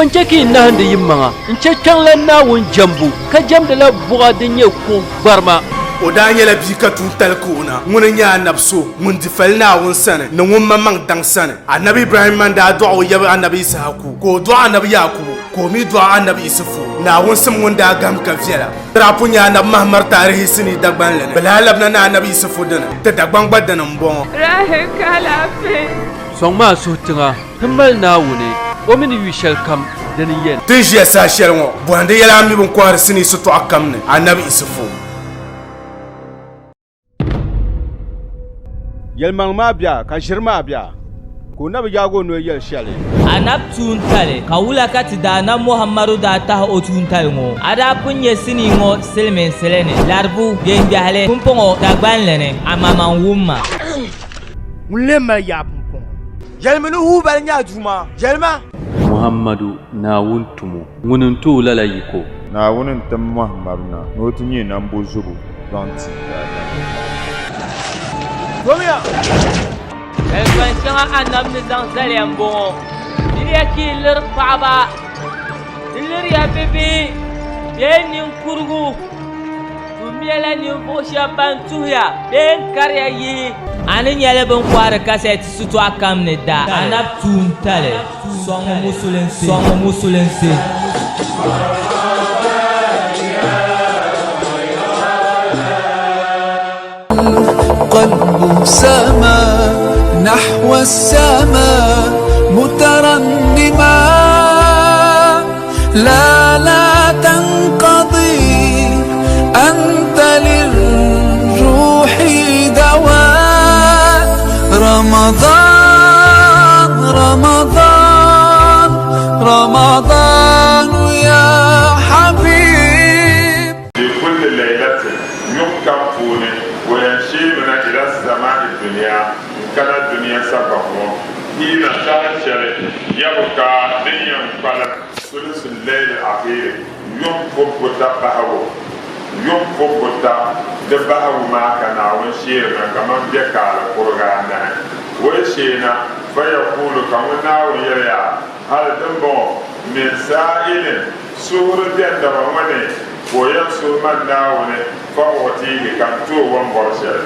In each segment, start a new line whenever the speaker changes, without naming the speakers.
Bɔ n-chɛ ka yi nahindi yimaŋa n-chɛ Kpiɔŋlan Naawuni jɛmbu, ka jɛmdila buɣa din nyɛ kuɣ gbarima?
O daa nyɛla bia ka tuuntali ka o na. Ŋuni n-nyɛ anabi so ŋun di fali Naawuni sani ni ŋun maŋmaŋ daŋ sani. Anabi Ibrahimma n-daa dɔɣi o yaba anabi Yisahaku, ka o dɔɣi anabi Yaakubu, ka o mi dɔɣi anabi Isufu. Naawuni sim ŋun daa gahim ka viɛla. Ti daa pun nya anabi Mahamar taarihi sinii Dagbanli ni. Bɛ lahi labina ni anabi Isufu dini. Ti Dagbaŋ gba dini m-bɔŋɔ.
Rahi ka alaafee.
Sɔŋmi a suhu tiŋa. Ti mali Naawuni, o mi ni yu shɛlikam, dini n-yɛn.
Ti ni ʒiya saha shɛli ŋɔ, bɔhindi yɛla a mi bɛ ni kɔhiri sinii sitɔɣu kam ni, Anabi Isufu.
Yɛlimaŋli maa bia ka ʒiri maa bia, ka o na bi yaag o noli yɛli shɛli.
Anab tuuntali, ka wula ka ti Daanab Muhammadu daa tahi o tuuntali ŋɔ? A daa pun nya sinii ŋɔ silimiinsili ni, Laribu, Biɛŋgbɛhili, pumpɔŋɔ Dagbanli ni, amaa man wum ma.
Ŋun lee mali yaa pumpɔŋɔ?
Yɛlimi ni Hubal nyɛ a Duuma. Yɛlima.
Muhammadu, Naawuni tumo, ŋuni n-ti o lala yiko.
Naawuni n-tim Muhammadu na ni o ti nyɛ nambozobo zaŋ ti daadama.
Domiya!
Kalipan shɛŋa Anab ni zaŋ zaliya m-bɔŋɔ, Miriya ka yi liri paɣiba, di liriya bibihi bee ninkurigu. Tummiya ninvuɣ shɛb ban tuhiya bee n-kariya yihi. A ni nyɛli bɛ ni kɔhiri kasɛti sitɔɣu kam ni da Anab tuuntali sɔŋmi musulinsi sɔŋmi musulinsi.
قلب سما نحو السماء مترنما لا لا تنقضي أنت للروح دواء رمضان رمضان رمضان يا حبيب
Fi kulli laylatin, yuŋ kam puuni, o yɛn sheemina ila samaa'i dunia n-kana dunia sagbani ŋɔ, hiina saha shɛli yabqa din yɛn kpalim sulusu layli akhiri, yuŋ pubu buta bahigu, yuŋ pubu buta di bahigu maa ka Naawuni sheerina kaman biɛkaali kuriga anahi. O yi sheena, fa yakuulu ka ŋun Naawuni yɛli yaa, Hal dimbɔŋɔ min saa'ilin suhuri bɛndaba ŋɔ ni ka o yɛn suhi man Naawuni fa u'tiihi ka n ti o o ni bɔri shɛli.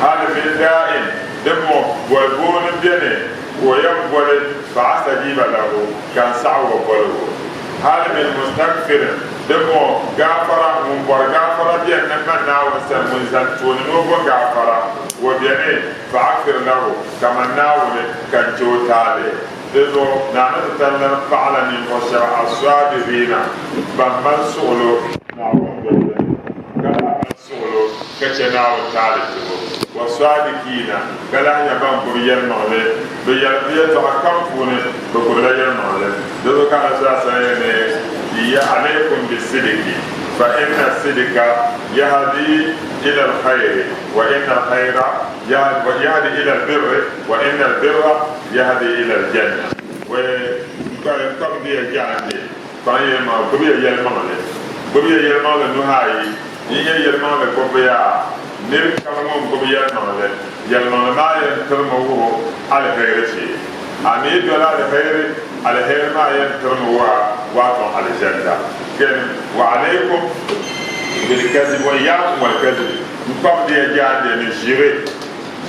Hal min daa'in dimbɔŋɔ boli booni beni ka o yɛn boli fa astajiiba lahu ka n saɣi o boligu. Hal min mustakfirin dimbɔŋɔ gaafara ŋun bɔri gaafara beni ni man Naawuni sani ŋun zani tooni ni o bo gaafara o beni fa aghfir lahu ka man Naawuni ka n chɛ o taali. Di zuɣu Naa ni ti tali lan paɣila ninvuɣ shɛba Asɔabiriina ban mali suɣilo Naawuni doli ni, ka lahi mali suɣilo ka chɛ Naawuni taali tibu, Wasɔadikiina, ka lahi nyɛ ban gbubi yɛlimaŋli bɛ yɛltɔɣa kam puuni, bɛ gbubila yɛlimaŋli. Di zuɣu ka Anabi sallallahu alaihi wasallam yɛli ni, Ya alaykum bisidiki, fa inna sidika yahdi ila alkhayri wa inna alkhayra yahdi ila albirri wa inna albirra Yahdi ila aljanna wɛ n-kpab di ya jaande kpaŋ ya maŋa gbubi ya yɛlimaŋli gbubi ya yɛlimaŋli nuhi ayi yi nya yɛlimaŋli gbubbu yaa nir kam ŋun gbubi yɛlimaŋli yɛlimaŋli maa yɛn tirimi wuhi o aliheri shee a mi yi doli aliheri aliheri maa yɛn tirimi wuhi a waatɔŋ alizanda kɛni wa alaykum bilkazib wa iyaakum walkazib n-kpab di ya jaande ni ʒiri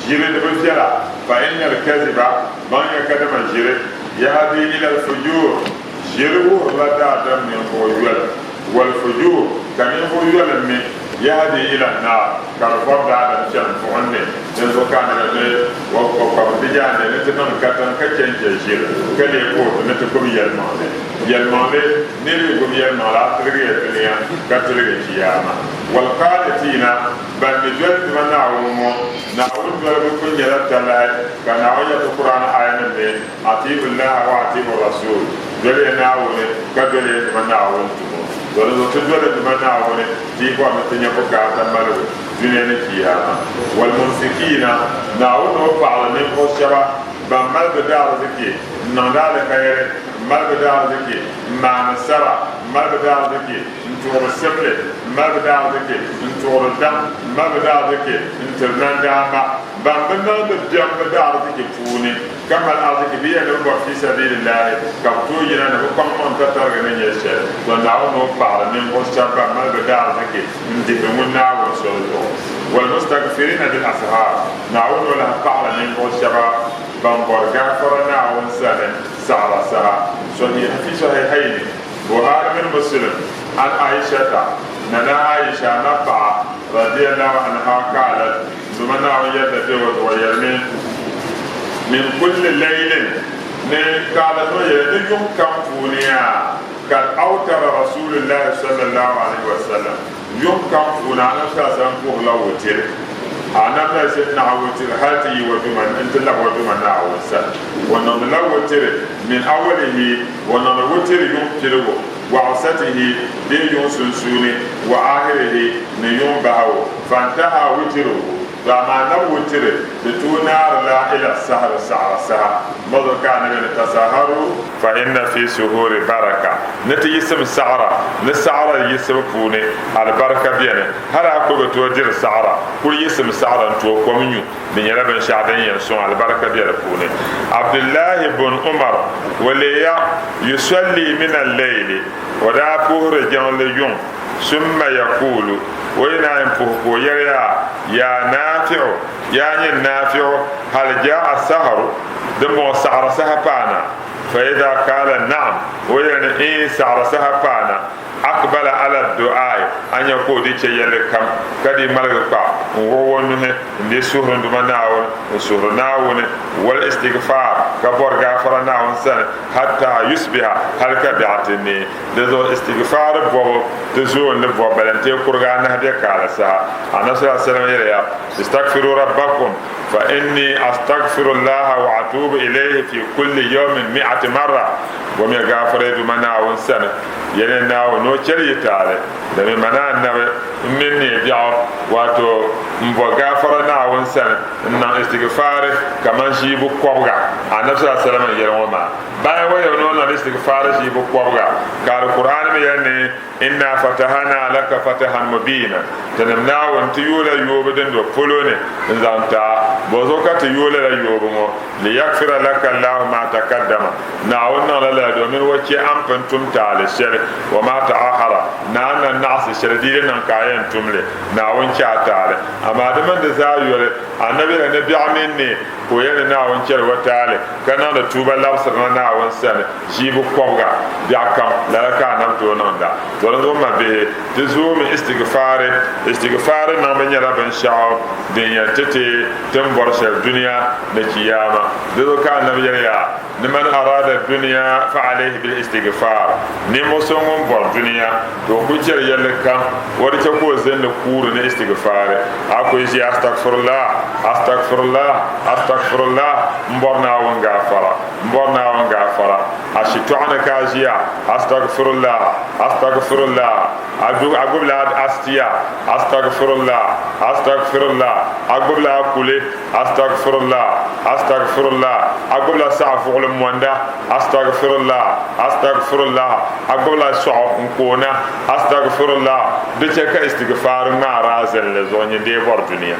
Ʒiri di bi viɛla, fa inna al-kaziba, baŋya kadama ʒiri, yahdi ila al-fujur, ʒiri wuhirila daadam ninvuɣ yoli, wal-fujur, ka ninvuɣ yoli mi, yahdi ila an-nar, ka di vɔri daadam chani buɣim ni. Dinzuɣu ka a ni o kpabi ti jaande ni ti niŋ katiŋ ka chɛ n-chɛ ʒiri, ka leei kootu ni ti gbubi yɛlimaŋli. Yɛlimaŋli, nir yi gbubi yɛlimaŋli, a tiligi ya dunia ka tiligi Chiyaama. Wal-qaanitiina. Ban mi doli ti ma Naawuni ŋɔ, Naawuni dolibu kuli nyɛla talahi, ka Naawuni yɛli ti Kur'aani aayanim ni, Atiibu Llaha wa atiibu Rasuul, doli ya Naawuni ka doli ya Duuma Naawuni tumo. To di zuɣu ti doli Duuma Naawuni ti yi bɔri ni ti nya bukaata maligu dunia ni Chiyaama. Walmumsikiina, Naawuni ni o paɣili ninvuɣu shɛba ban mali bɛ daariziki n-niŋdi alikairi, m-mali bɛ daariziki m-maani sara, m-mali bɛ daariziki n-tuɣiri simli, m-mali bɛ daariziki n-tuɣiri daŋ, m-mali bɛ daariziki n-tiri nandaamba ban bi niŋdi biɛm bɛ daariziki puuni. Ka mali arziki bɛ yɛli ni bɛ bɔri fii sabiilillaahi, ka bɛ tooi yina ni bɛ kpaŋ maŋ tatariga ni nyɛ shɛli. Tɔ! Naawuni o paɣiri ninvuɣ shɛba ban mali bɛ daariziki n-dihiri ŋun Naawuni soli zuɣu. Walmustagfiriina bil ashaar, Naawuni o lahi paɣiri ninvuɣ shɛba ban bɔri gaafara Naawuni sani saɣira saha. Sahih fi Sahihayni, Buhari mini Muslim, an Aishata, Nana Aisha napaɣa, radiyallahu anha qaalat, Duuma Naawuni yɛlli be o zuɣu yɛlimi, Min kulli laylin, ni qaalat o yɛli ni yuŋ kam puuni yaa, kad awtara Rasuulullahi sallallahu alaihi wasallam, yuŋ kam puuni Anabi sallallahu alaihi wasallam puhirila wutiri, Anabi na ʒini naɣi wutiri hali ti yi o Duuma n-ti labi o Duuma Naawuni sani. O niŋdila wutiri min awalihi, o niŋdi wutiri yuŋ piligu. Wa awsatihi, bee yuŋ sunsuuni, wa aahirihi, ni yuŋ bahigu, fantaha witiruhu, to amaa nabi witiri di tuui naarila ila sahari saɣara saha, bɔzuɣu ka anabi ni tasaharu, fa inna fi suhuri baraka, ni ti yisim saɣara, ni saɣara yiɣisibu puuni alibarika beni, hali a kuli bi tooi diri saɣara, kuli yiɣisim saɣara n-tooi kom nyu. Di nyɛla binshɛɣu din yɛn sɔŋ alibarika be di puuni. Abdullahi bun Umar waleya yusalli min al-layli, o daa puhiri jiŋli yuŋ, summa yaqulu, o yi naan puhi ka o yɛli ya, Yaa Nafi'u, yaa nyin Nafi'u, hal jaa'a saharu, dimbɔŋɔ saɣiri saha paana? Fa idha qala na'am, o yɛli ni iin saɣiri saha paana. Aqbala ala du'aai, a nya ka o di chɛ yɛlli kam, ka di ŋmaligi kpa n-wuɣi o nuhi n-di suhiri n Duuma Naawuni, n-suhiri Naawuni, wal istigfaar, ka bɔri gaafara Naawuni sani, hatta yusbiha, hali ka biɛɣu ti neei. Di zuɣu istigfaar bɔbu ti zooi n-ni bɔbu balantee kurigi anahi bɛ kaali saha. Annabi sallallahu alaihi wasallam yɛliya, Istagfiru rabbakum, fa inni astagfiru Allaha wa atubu ilayhi fi kulli yawmin mi'ati marra, Bomiya gaafara yi Duuma Naawuni sani. Yɛli Naawuni ni o chɛli yi taali, dami ma ni Annabi m mini neei biɛɣu, wato m-bo gaafara Naawuni sani n-niŋ istigfaari kaman ʒiibu kɔbiga. Annabi sallallahu alaihi wasallam n-yɛli ŋɔ maa bayan o yɛli ni o niŋdi istigfaari ʒiibu kɔbiga, ka Alkur'aani mi yɛli ni, Inna fatahana laka fatahan mubiina, Tinim Naawuni ti yooi la yoobu din do polo ni n-zaŋ ti a. Bɔzuɣu ka ti yooi lala yoobu ŋɔ? Liyagfira laka Allahu ma takaddama, Naawuni niŋla lala domin o chɛ a ni pun tum taali shɛli, wa ma ta'akhara, ni a ni na naɣisi shɛli di yi di niŋ ka a yɛn tum li, Naawuni chɛ a taali. Amaa di mini di zaa yoli, Anabi la ni biɛɣu mini ni ka o yɛli ni Naawuni chɛri o taali, ka niŋdi tuuba labisiri na Naawuni sani ʒiibu kɔbiga biɛɣu kam, lala ka Anabi tooi niŋda. Tɔ di zuɣu m mabihi, ti zoomi istigfaari. Istigfaari niŋbu nyɛla binshɛɣu din yɛn ti ti ti ni bɔri shɛli dunia ni chiyaama. Di zuɣu ka Anabi yɛli ya, ni man arada dunia fa alayhi bil istigfaar, ninvuɣ so ŋun bɔri dunia, to o kuli chɛri yɛlli kam, o di chɛ ka o zindi kuuri ni istigfaari. A kuli ʒiya astagfirullah, astagfirullah, astagfirullah, m bɔri Naawuni gaafara, m bɔri Naawuni gaafara. A shitɔɣu ni ka a ʒiya astagfirullah, astagfirullah. A gbubila a astiya, astagfirullah, astagfirullah. A gbubila a kuli, astagfirullah, astagfirullah. A gbubila saɣivuɣuli monda, astagfirullah, astagfirullah. A gbubila sɔɣu n-koona, astagfirullah. Di chɛ ka istigfaar ŋmaari a zinli zuɣu nyin dee bɔri dunia.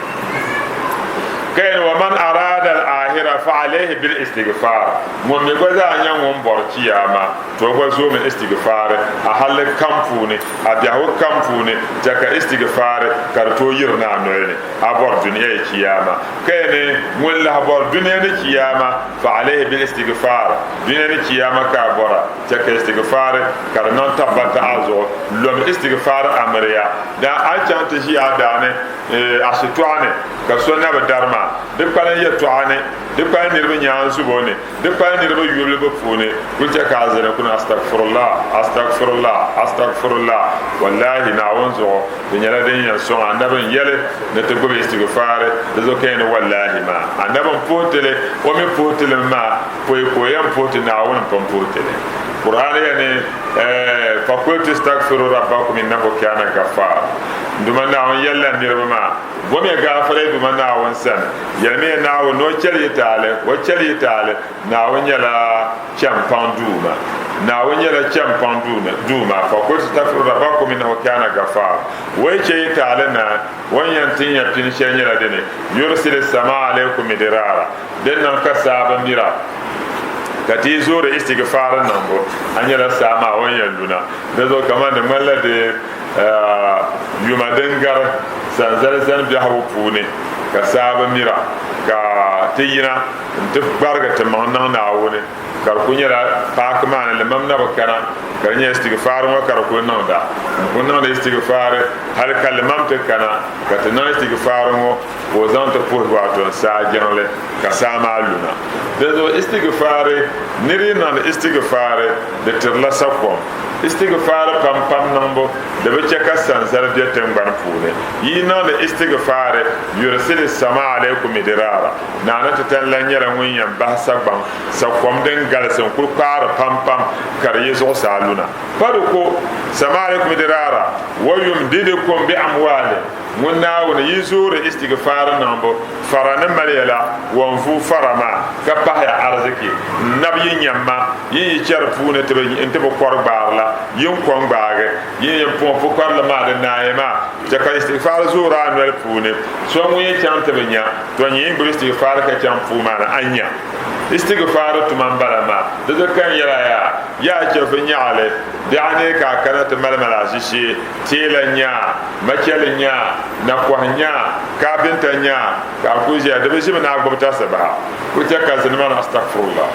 Ka yɛli, Wa man araada al-aahira fa alayhi bil-istigfaar. Ŋun mi gba zaa nyɛ ŋun bɔri chiyaama, to o gba zoomi istigfaari a halli kam puuni, a biɛhigu kam puuni, chɛ ka istigfaari ka di tooi yirina a noli ni, a bɔri dunia yi chiyaama. Ka yɛli ni ŋun lahi bɔri dunia ni chiyaama, fa alayhi bil istigfaar, dunia ni chiyaama ka a bɔra, chɛ ka istigfaari ka di niŋ tabbata a zuɣu, lomi istigfaari amiliya, dan a yi chaŋ ti ʒi a daa ni, a shitɔɣu ni, ka so na bi dari maa, di kpalim yɛtɔɣa ni, di kpalim niriba nyaanzubo ni, Di pali niriba yulibu puuni, kuli chɛ ka a zani kuni Astagfirullah, Astagfirullah, Astagfirullah. Wallahi Naawuni zuɣu, di nyɛla din yɛn sɔŋ Annabi n-yɛli ni ti gbubi istigfaari, di zuɣu ka yɛn ni wallahi maa. Annabi m-puhi ti li, o mi puhi ti li mi maa pɔi ka o yɛn puhi ti Naawuni m-pun puhi ti li. Qur'aani yɛli ni, Fakultu istagfiru rabbakum innahu kana gaffaara. N Duuma Naawuni yɛlila niriba maa, Bomiya gaafara yi Duuma Naawuni sani. Yɛlimiya Naawuni ni o chɛli yi taali, o chɛli yi taali, Naawuni nyɛla chɛmpaŋ Duuma. Naawuni nyɛla chɛmpaŋ Duuma, Faqultu astaghfiru rabbakum innahu kana ghaffara. O yi chɛ yi taali naai, o ni yɛn tin ya pini shɛli nyɛla dini, Yursili samaa alaykum midirara, din niŋ ka saa bi mira, ka ti yi zoori istigfaari niŋbu, a nyɛla saa maa o ni yɛn luna. Di zuɣu kamani di ŋmanila di yuma din gari sanzali zani biɛhigu puuni ka saa bi mira ka ti yina nti gbarigi ti maŋ niŋ Naawuni ka di kuli nyɛla paaki maa ni limam na bi kana ka di nyɛla istigfaari ŋɔ ka di kuli niŋda n kuli niŋdi istigfaari hali ka limam ti kana ka ti niŋ istigfaari ŋɔ ka o zaŋ ti puhi wato n saa jiŋli ka saa maa luna. Dinzuɣu istigfaari niri yi niŋdi istigfaari di tirila sakom. Istigfaari pam pam niŋbu di bi chɛ ka sanzali be tiŋgbani puuni. Yi yi niŋdi istigfaari yursili samaa alaykum midirara, Naani titali lan nyɛla ŋun yɛn bahi sagbaŋ sakom din galisi n-kuli kpaari pam pam ka di yi zuɣusaa luna. Pa di ko, samaa alaykum midirara wa yumdidikum bi amwaalin, Ŋun Naawuni yi zoori istigfaari niŋbu fara ni mali ya la wɔnvuu fara maa ka pahi ya ariziki n-nabi yi nyamma, yi yi chɛri puuni nti bi kɔri gbaari la, yi ni kɔŋ gbaagi yi ni yɛn puŋ pukparili maa di naai maa. Chɛ ka istigfaari zoori a noli puuni. So ŋun yi chaŋ ti bi nya, tɔ nyin yi gbubi istigfaari ka chaŋ puu maa ni, a ni nya. Istigfaari tuma m-bala maa. Di zuɣu ka n yɛl a yaa, yaa chɛfi nyaɣili biɛɣu ni ka a kana ti mali mali a ʒishee. Teela n-nya, machɛli n-nya, nakɔhi n-nya, kaapinta n-nya, ka a kuli ʒiya, di bi ʒimi ni a gbubi tasibaha kuli chɛ ka zini maa ni astagfirullah,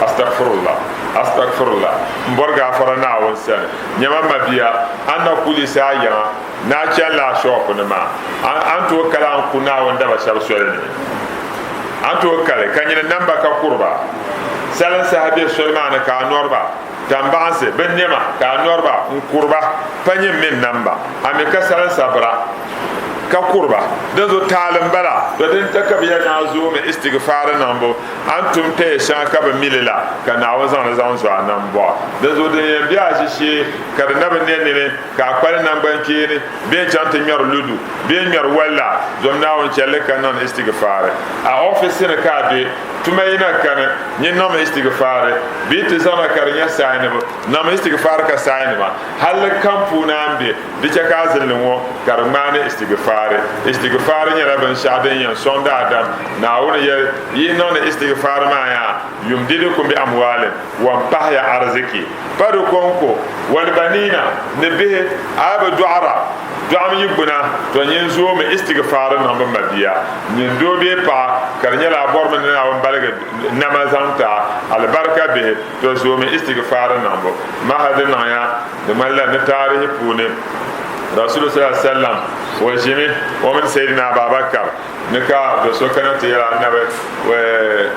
astagfirullah, astagfirullah, m-bɔri gaafara Naawuni sani. Nyama mabia, a ni na kuli yiɣisi a yiŋa ni a chanila a shop ni maa, a ni tooi kali a ni ku Naawuni daba shɛba soli ni? A ni tooi kali ka nyini namba ka kuri ba? Salin saha be soli maa ni ka a nɔri ba? Tambaɣinsi, bɛ nɛma ka a nɔri ba n-kuri ba, pa nyini mini nam ba, a mi ka salinsa bira ka kuri ba. Dinzuɣu taali m-bala, to din ta ka bɛ yɛli ni a zoomi istigfaari niŋbu, a ni tum taya shɛŋa ka bɛ mi li la, ka Naawuni zaŋ li zaŋ zo a nambɔɣu. Dinzuɣu din yɛn be a ʒishee ka di na bi ne nini, ka a kpali naŋgbankpeeni bee n-chaŋ ti ŋmɛri ludu bee n-ŋmɛri walla, zom Naawuni chɛli li ka niŋdi istigfaari. A ofiisi ni ka a be, Tuma yi na kani, nyin niŋmi istigfaari, bɛ yi ti zaŋ na ka di nyɛ sainibu, niŋmi istigfaari ka sainima. Halli kam puuni a ni be, di chɛ ka a zinli ŋɔ ka di ŋmaai ni istigfaari. Istigfaari nyɛla binshɛɣu din yɛn sɔŋ daadam. Naawuni yɛli, Yi yi niŋdi istigfaari maa yaa, yumdidukum bi amwaalin, wan pahiya ariziki. Pa di kɔŋko, walbaniina, ni bihi, a yi bi dɔɣira, Dɔɣim yi gbuna, tɔ nyin zoomi istigfaari niŋ bɛ mabia, nyin doo bee paɣa, ka di nyɛla a bɔrimi ni Naawuni baligi nama zaŋ ti a alibarika bihi, tɔ zoomi istigfaari niŋbu. Maha di niŋya di ŋmanila ni taarihi puuni Rasulu sala sallam o ʒimi o mini Sayyidina Ababakar Ni ka do so kana ti yɛli Annabi,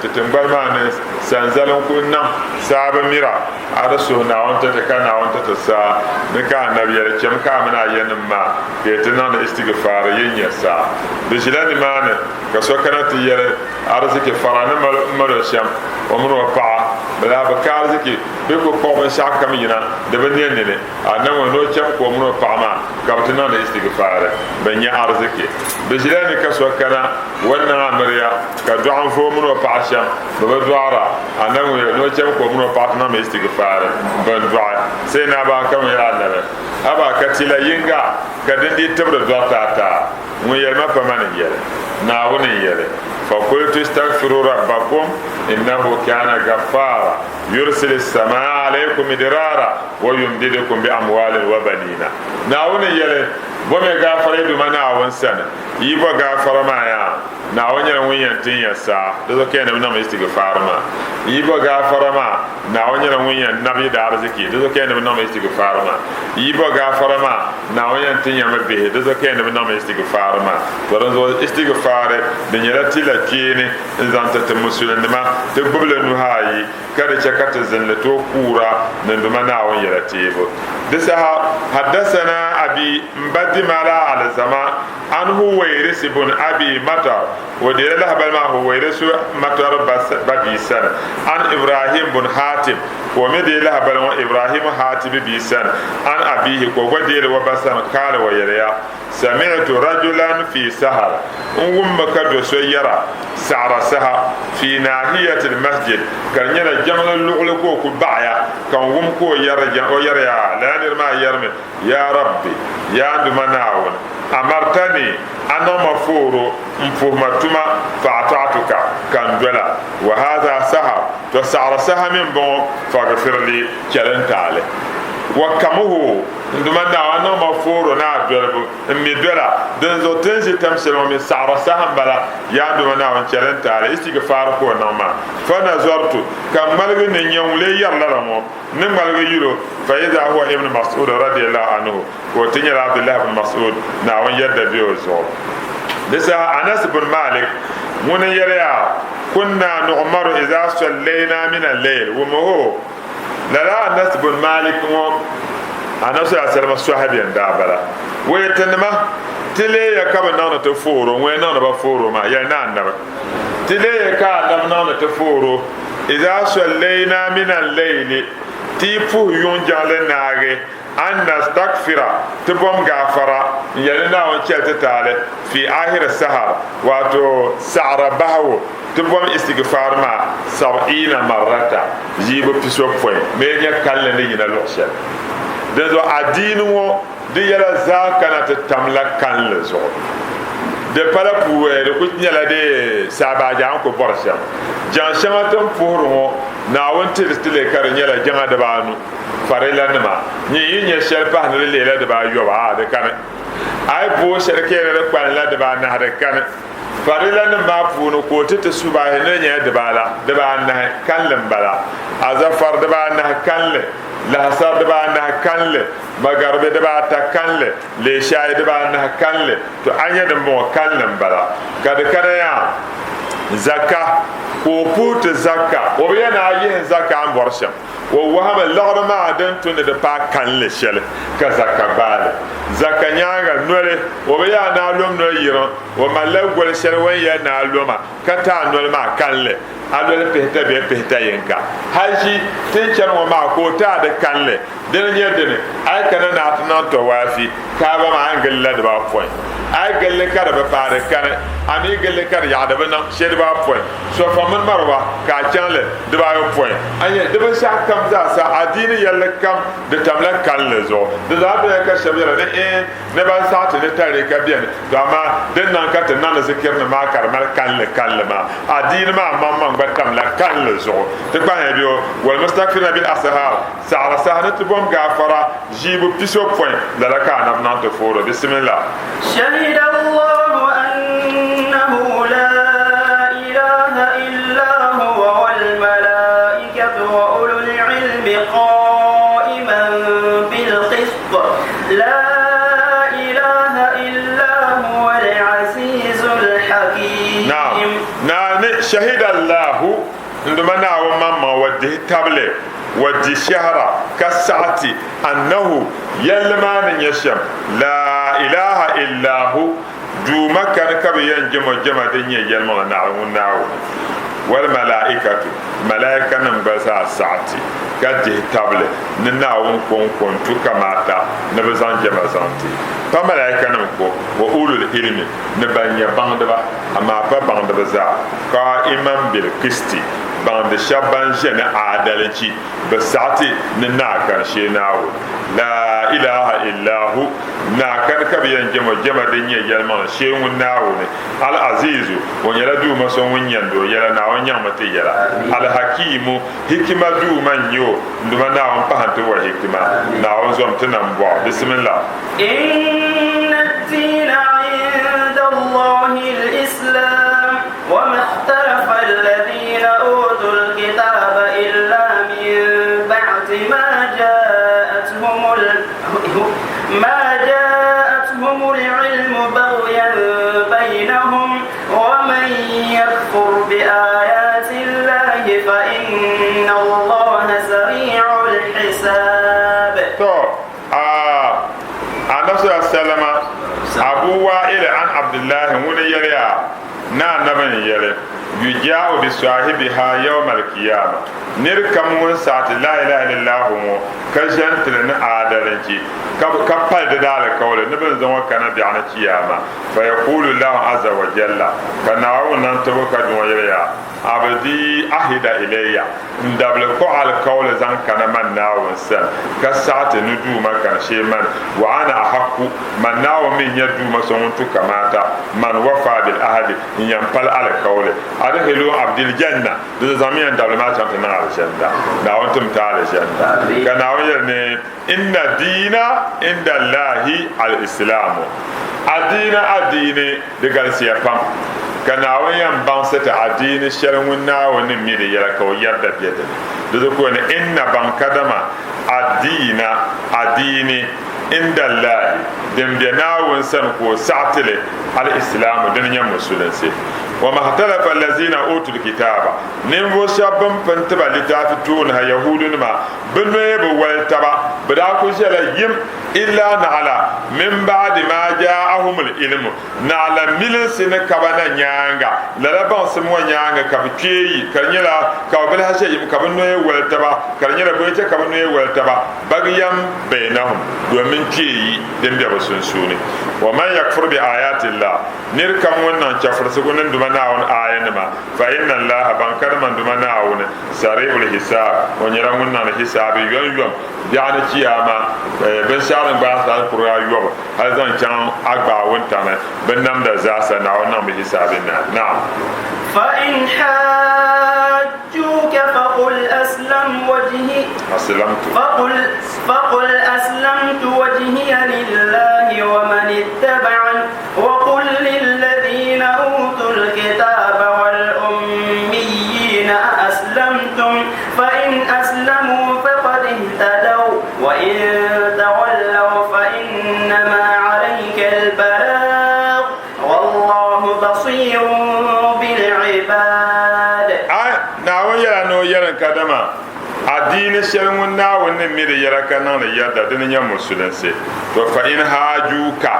Ti tiŋgbani maa ni sanzali n-kuli niŋ saa bi mira, a di suhi Naawuni ti ti ka Naawuni ti ti saa. Ni ka Annabi yɛli, Cham ka a mini a yanim maa ka yi ti niŋdi istigfaari yi nya saa. Bɛ ʒila nimaani ka so kana ti yɛli ariziki fara ni mali o shɛm, o mini o paɣa, bɛ daa bi ka ariziki bɛ ku kpuɣi binshɛɣu kam yina di bi ne nini. A niŋ o ni o cham ka o mini o paɣa maa ka bɛ ti niŋdi istigfaari, bɛ nya ariziki. Bɛ ʒila ni ka so kana o ni niŋ amiliya ka dɔɣi n-fa o mini o paɣa shɛm, bɛ bi dɔɣira. A niŋ o ni o cham ka o mini o paɣa ti niŋmi istigfaari, bɛ ni dɔɣi. Sai ni a bahi ka ŋun yɛli Annabi, Haba ka ti la yiŋga ka din dii tibiri dɔriti ata? Ŋun yɛli ma pa mani n-yɛli, Naawuni n-yɛli, Fakultu istagfiru rabbakum innahu kana gaffaara. Yursili samaa alaykum midrara wa yumdidukum bi amwalin wa banina. Naawuni yɛli, Bomiya gaafara yi Duuma Naawuni sani, yi yi bo gaafara maa yaa, Naawuni nyɛla ŋun yɛn tin ya saa, di zuɣu ka ya ni bi niŋmi istigfaari maa. Yi yi bo gaafara maa, Naawuni nyɛla ŋun yɛn nabi yi daariziki, di zuɣu ka ya ni bi niŋmi istigfaari maa. Yi yi bo gaafara maa, Naawuni yɛn tin ya mi bihi, di zuɣu ka ya ni bi niŋmi istigfaari maa. To dinzuɣu istigfaari di nyɛla tila kpeeni n-zaŋ ti ti Musulinima ti gbubi li nuhi ayi ka di chɛ ka ti zinli tooi kuura ni Duuma Naawuni yɛla teebu. Di saha, Haddasana Abi m ba Ka di ma la alizama an Huwairisi bun Abi Matar, o deela lahabali maa Huwairisu Matar ba bia sani, an Ibrahim bun Hatim, ka o mi deei lahabali ŋɔ Ibrahim Hatibi bia sani, an abihi, ka o gba deeli o ba sani, kaala o yɛliya, Sami'tu rajulan fi sahar, n wummi ka do so yɛra saɣira saha, fi nahiyati lmasjid, ka di nyɛla jiŋli luɣili ka o ku baɣiya, ka n wum ka o yɛriya, lala niri maa yɛrimi, Ya Rabbi, yaa n Duuma Naawuni, amartani, a niŋ ma fooro m-puhi ma tuma, fa-ata'tuka, ka n dola, wa haza sahar, tɔ saɣiri saha mi m-bɔŋɔ, faghfir li, chɛli n taali. Wa kamuhu, n Duuma Naawuni, a niŋ ma fooro ni a dolibu, m mi dola, dinzuɣu ti ni ʒi tam shɛli ŋɔ mi saɣiri saha m-bala, yaa n Duuma Naawuni, chɛli n taali, istigfaar ka o niŋ ma. Fa nazartu, ka n ŋmaligi ni n-nya ŋun lee yɛri lala ŋɔ. Ni ŋmaligi yul o, fa iza huwa ibn Mas'ud radiyallahu anhu, ka o ti nyɛla Abdullah ibn Mas'ud, Naawuni yɛdda be o zuɣu. Di saha Anas ibn Malik ŋuni yɛliya, Kunna nu'maru iza sallayna min al-layl, wumhu, lala Anas ibn Malik ŋɔ Anabi sallallahu alayhi wa sallam sahabi n-daa bala. O yɛtinima, Ti leeya ka bɛ niŋdi ti fooro, ŋun yɛn niŋdi ba fooro maa, yɛli ni Anabi. Ti leei ka Anabi niŋdi ti fooro, Iza sallayna min al-layli, ti yi puhi yuŋ jiŋli naagi, an nastakfira, ti bom gaafara, n-yɛli ni Naawuni chɛli ti taali, fi ahiri sahar, wato saɣira bahigu, ti bom istigfaar maa sab'iina marrata, ʒiibu pisopɔin, mi nyɛ kalinli ni yina luɣ shɛli. Dinzuɣu adiini ŋɔ Di yɛla zaa kana ti tamla kalinli zuɣu. Di pala puuɛ, di ku nyɛla di saabaaja n ku bɔri shɛm. Jaŋ shɛŋa ti ni puhiri ŋɔ, Naawuni ti ti li ka di nyɛla jaŋa dibaanu, farilanima. Nyin yi nya shɛli pahi ni di leela dibaayɔbu, aa di kani. A yi booi shɛli ka yɛli ni di kpalinla dibaanahi, di kani. Farilanim maa puuni ka o ti ti subahi ni di nyɛla dibaala, dibaanahi kalinli m-bala, azafar dibaanahi kalinli, lahasar dibaanahi kalinli, Magaribi dibaata kalinli, leeshaayi dibaanahi kalinli, to a nya dimbɔŋɔ kalinli m-bala. Ka di kana yaa zaka, ka o puhi ti zaka, o bi yɛn ni a yihi zaka a ni bɔri shɛm. O wahimi liɣiri maa din tu ni di paai kalinli shɛli ka zaka gbaai li. Zaka nyaaŋa noli, o bi yɛn ni a lom noli yiriŋ, o malila goli shɛli o ni yɛli ni a loma ka ti a noli maa kalinli. A loli pihita bee pihita yinka. Hali ti ni chani ŋɔ maa ka o ti a di kalinli. Dini nyɛ dini, a yi kana ni a ti niŋ tɔwaafi, Kaaba maa a ni gili la dibaapɔin. A yi gili li ka di bi paai di kani, a mi gili li ka di yaɣi di bi niŋ shee dibaapɔin. Sɔfa mini Marwa ka a chaŋ li dibaayopɔin. A nya, di binshɛɣu kam zaa sa, adiini yɛlli kam, di tamla kalinli zuɣu. Di zaa benya ka shɛba yɛra ni eeh, ni ban saɣi ti ni tariika beni, to amaa din niŋ ka ti niŋdi zikirinima maa ka di mali kalinli kalinli maa, adiini maa maŋmaŋ gba tamla kalinli zuɣu. Ti kpahiya bɛ o, Walmustakfirina bil ashaar, Saɣiri saha ni ti bom gaafara ʒiibu pisopɔin, lala ka Anabi niŋ ti fooro. Bisimillah.
Shahida Allahu annahu la ilaha illa huwa wal malaikatu wa ulul ilmi qa'iman bil qist la ilaha illa huwa al azizul hakim.
Naam. Naani shahida Allahu N Duuma Naawuni maŋmaŋ wa dihi tabili wa di shɛhira ka saɣi ti annahu yɛlli maa ni nyɛ shɛm, laa ilaaha illaahu, Duuma kani ka bɛ yɛn jɛm o jɛma din nyɛ yɛlimaŋli naɣila ŋun Naawuni, wal malaaikatu, malaaikanim gba zaa saɣi ti ka dihi tabili ni Naawuni kɔŋko n-tu kamaata ni bɛ zaŋ jɛma zaŋ ti, pa malaaikanim ko, wa ulul ilmi, ni ban nyɛ baŋdiba, amaa pa baŋdiba zaa, qa'iman bil qisti, baŋdi shɛba ban ʒe ni aadalichi, bɛ saɣiti ni naa kani shee Naawuni. Laa ilaaha illaahu, naa kani ka bɛ yɛn jɛm o jɛma din nyɛ yɛlimaŋli shee ŋun Naawuni. Al-Aziizu, o nyɛla Duuma so ŋun nyɛndi o yɛla, Naawuni nyaŋmi ti yɛla. Al-Hakiimu, hikima Duuma n-nyɛ o, n Duuma Naawuni pahi n-ti wa hikima. Naawuni zom ti nam bɔɣu. Bisimillah.
Inna ad-diina 'inda Allahi al-Islam wa ma ikhtalafa alladhina utu al-kitaba illa min ba'di ma ja'atuhum al-'ilmu baghyan baynahum wa man yakfur bi ayati Allahi fa inna Allaha sari'ul hisab.
To, a Annabi sallallahu alaihi wasallam Kadama Abu Wa'il an Abdullahi ŋuni yɛliya ni Anabi n yɛli, Yujaa'u bi saahibiha yawma al-qiyama, nir kam ŋun saɣiti laa ilaha illallahu ŋɔ ka ʒen tili ni aadalinchi ka ka pali di daalikauli ni bɛ ni zaŋ o kana biɛɣuni chiyaama, fa yaqulu Allahu azza wa jalla, ka Naawuni nan tib o ka duŋɔ yɛliya, Abdi ahida ilayya, n dabili kpuɣi alikauli zaŋ kana man Naawuni sani, ka saɣi ti ni Duuma kani shee mani, wa ana ahaqqu, man Naawuni mi n-nyɛ Duuma so ŋun tu kamaata, man wafa bil ahadi, n-yɛn pali alikauli. Adkhilu abdi aljanna, di zuɣu zaŋmiya n dabili maa chaŋ ti niŋ alizanda. Naawuni tim ti alizanda. Ka Naawuni yɛli ni, Inna diina inda Allahi al-islaamu, adiina adiini di galisiya pam, ka Naawuni yɛn baŋsi ti adiini shɛli ŋun Naawuni ni mi di yɛla ka o yɛrida be di ni. Di zuɣu ka o ni, Inna baŋ kadama adiina adiini inda Allahi, din be Naawuni sani ka o saɣi ti li, al-islaamu, dini nyɛ musulinsi. Wa mahtalafa allazina utul kitaaba, ninvuɣ shɛba bɛn pun ti ba litaafi tooni ha, Yahuudunima, bɛ noya bi wali taba, bɛ daa kul ʒɛla yim, illa naɣila min ba'di ma ja'ahumul ilmu, naɣila milinsi ni ka ba na nyaaŋa, lala baŋsim ŋɔ nyaaŋa ka bɛ kpee yi, ka di nyɛla ka bɛ bi lahi ʒe yim ka bɛ noya wali taba, ka di nyɛla bɛ yi chɛ ka bɛ noya wali taba, bagyam baynahum, domin kpee yi din be bɛ sunsuuni. Wa man yakfur bi ayatillah, nir kam ŋun niŋ chɛfurisigu ni Duuma Naawuni aayanima, fa inna Allaha, ban ka di man Duuma Naawuni, sari'ul hisaab, o nyɛla ŋun niŋdi hisaabi yomyom biɛɣuni chiyaama, binshɛɣu din gbaai saha kurigi ayɔbu hali zaŋ chaŋ a gbaai wuntaŋni binnamda zaasa, Naawuni niŋ bɛ hisaabi naai. Naam.
فإن حاجوك فقل أسلم وجهي
أسلمت
فقل فقل أسلمت وجهي لله ومن اتبعن وقل للذين أوتوا الكتاب والأميين أأسلمتم فإن أسلموا فقد اهتدوا وإن تولوا فإنما عليك البلاغ والله بصير بالعباد.
Naawuni yɛla ni o yɛlim kadama adiini shɛli ŋun Naawuni ni mi di yɛla ka niŋdi yɛda dini nyɛ musulinsi. To fa in haajuuka,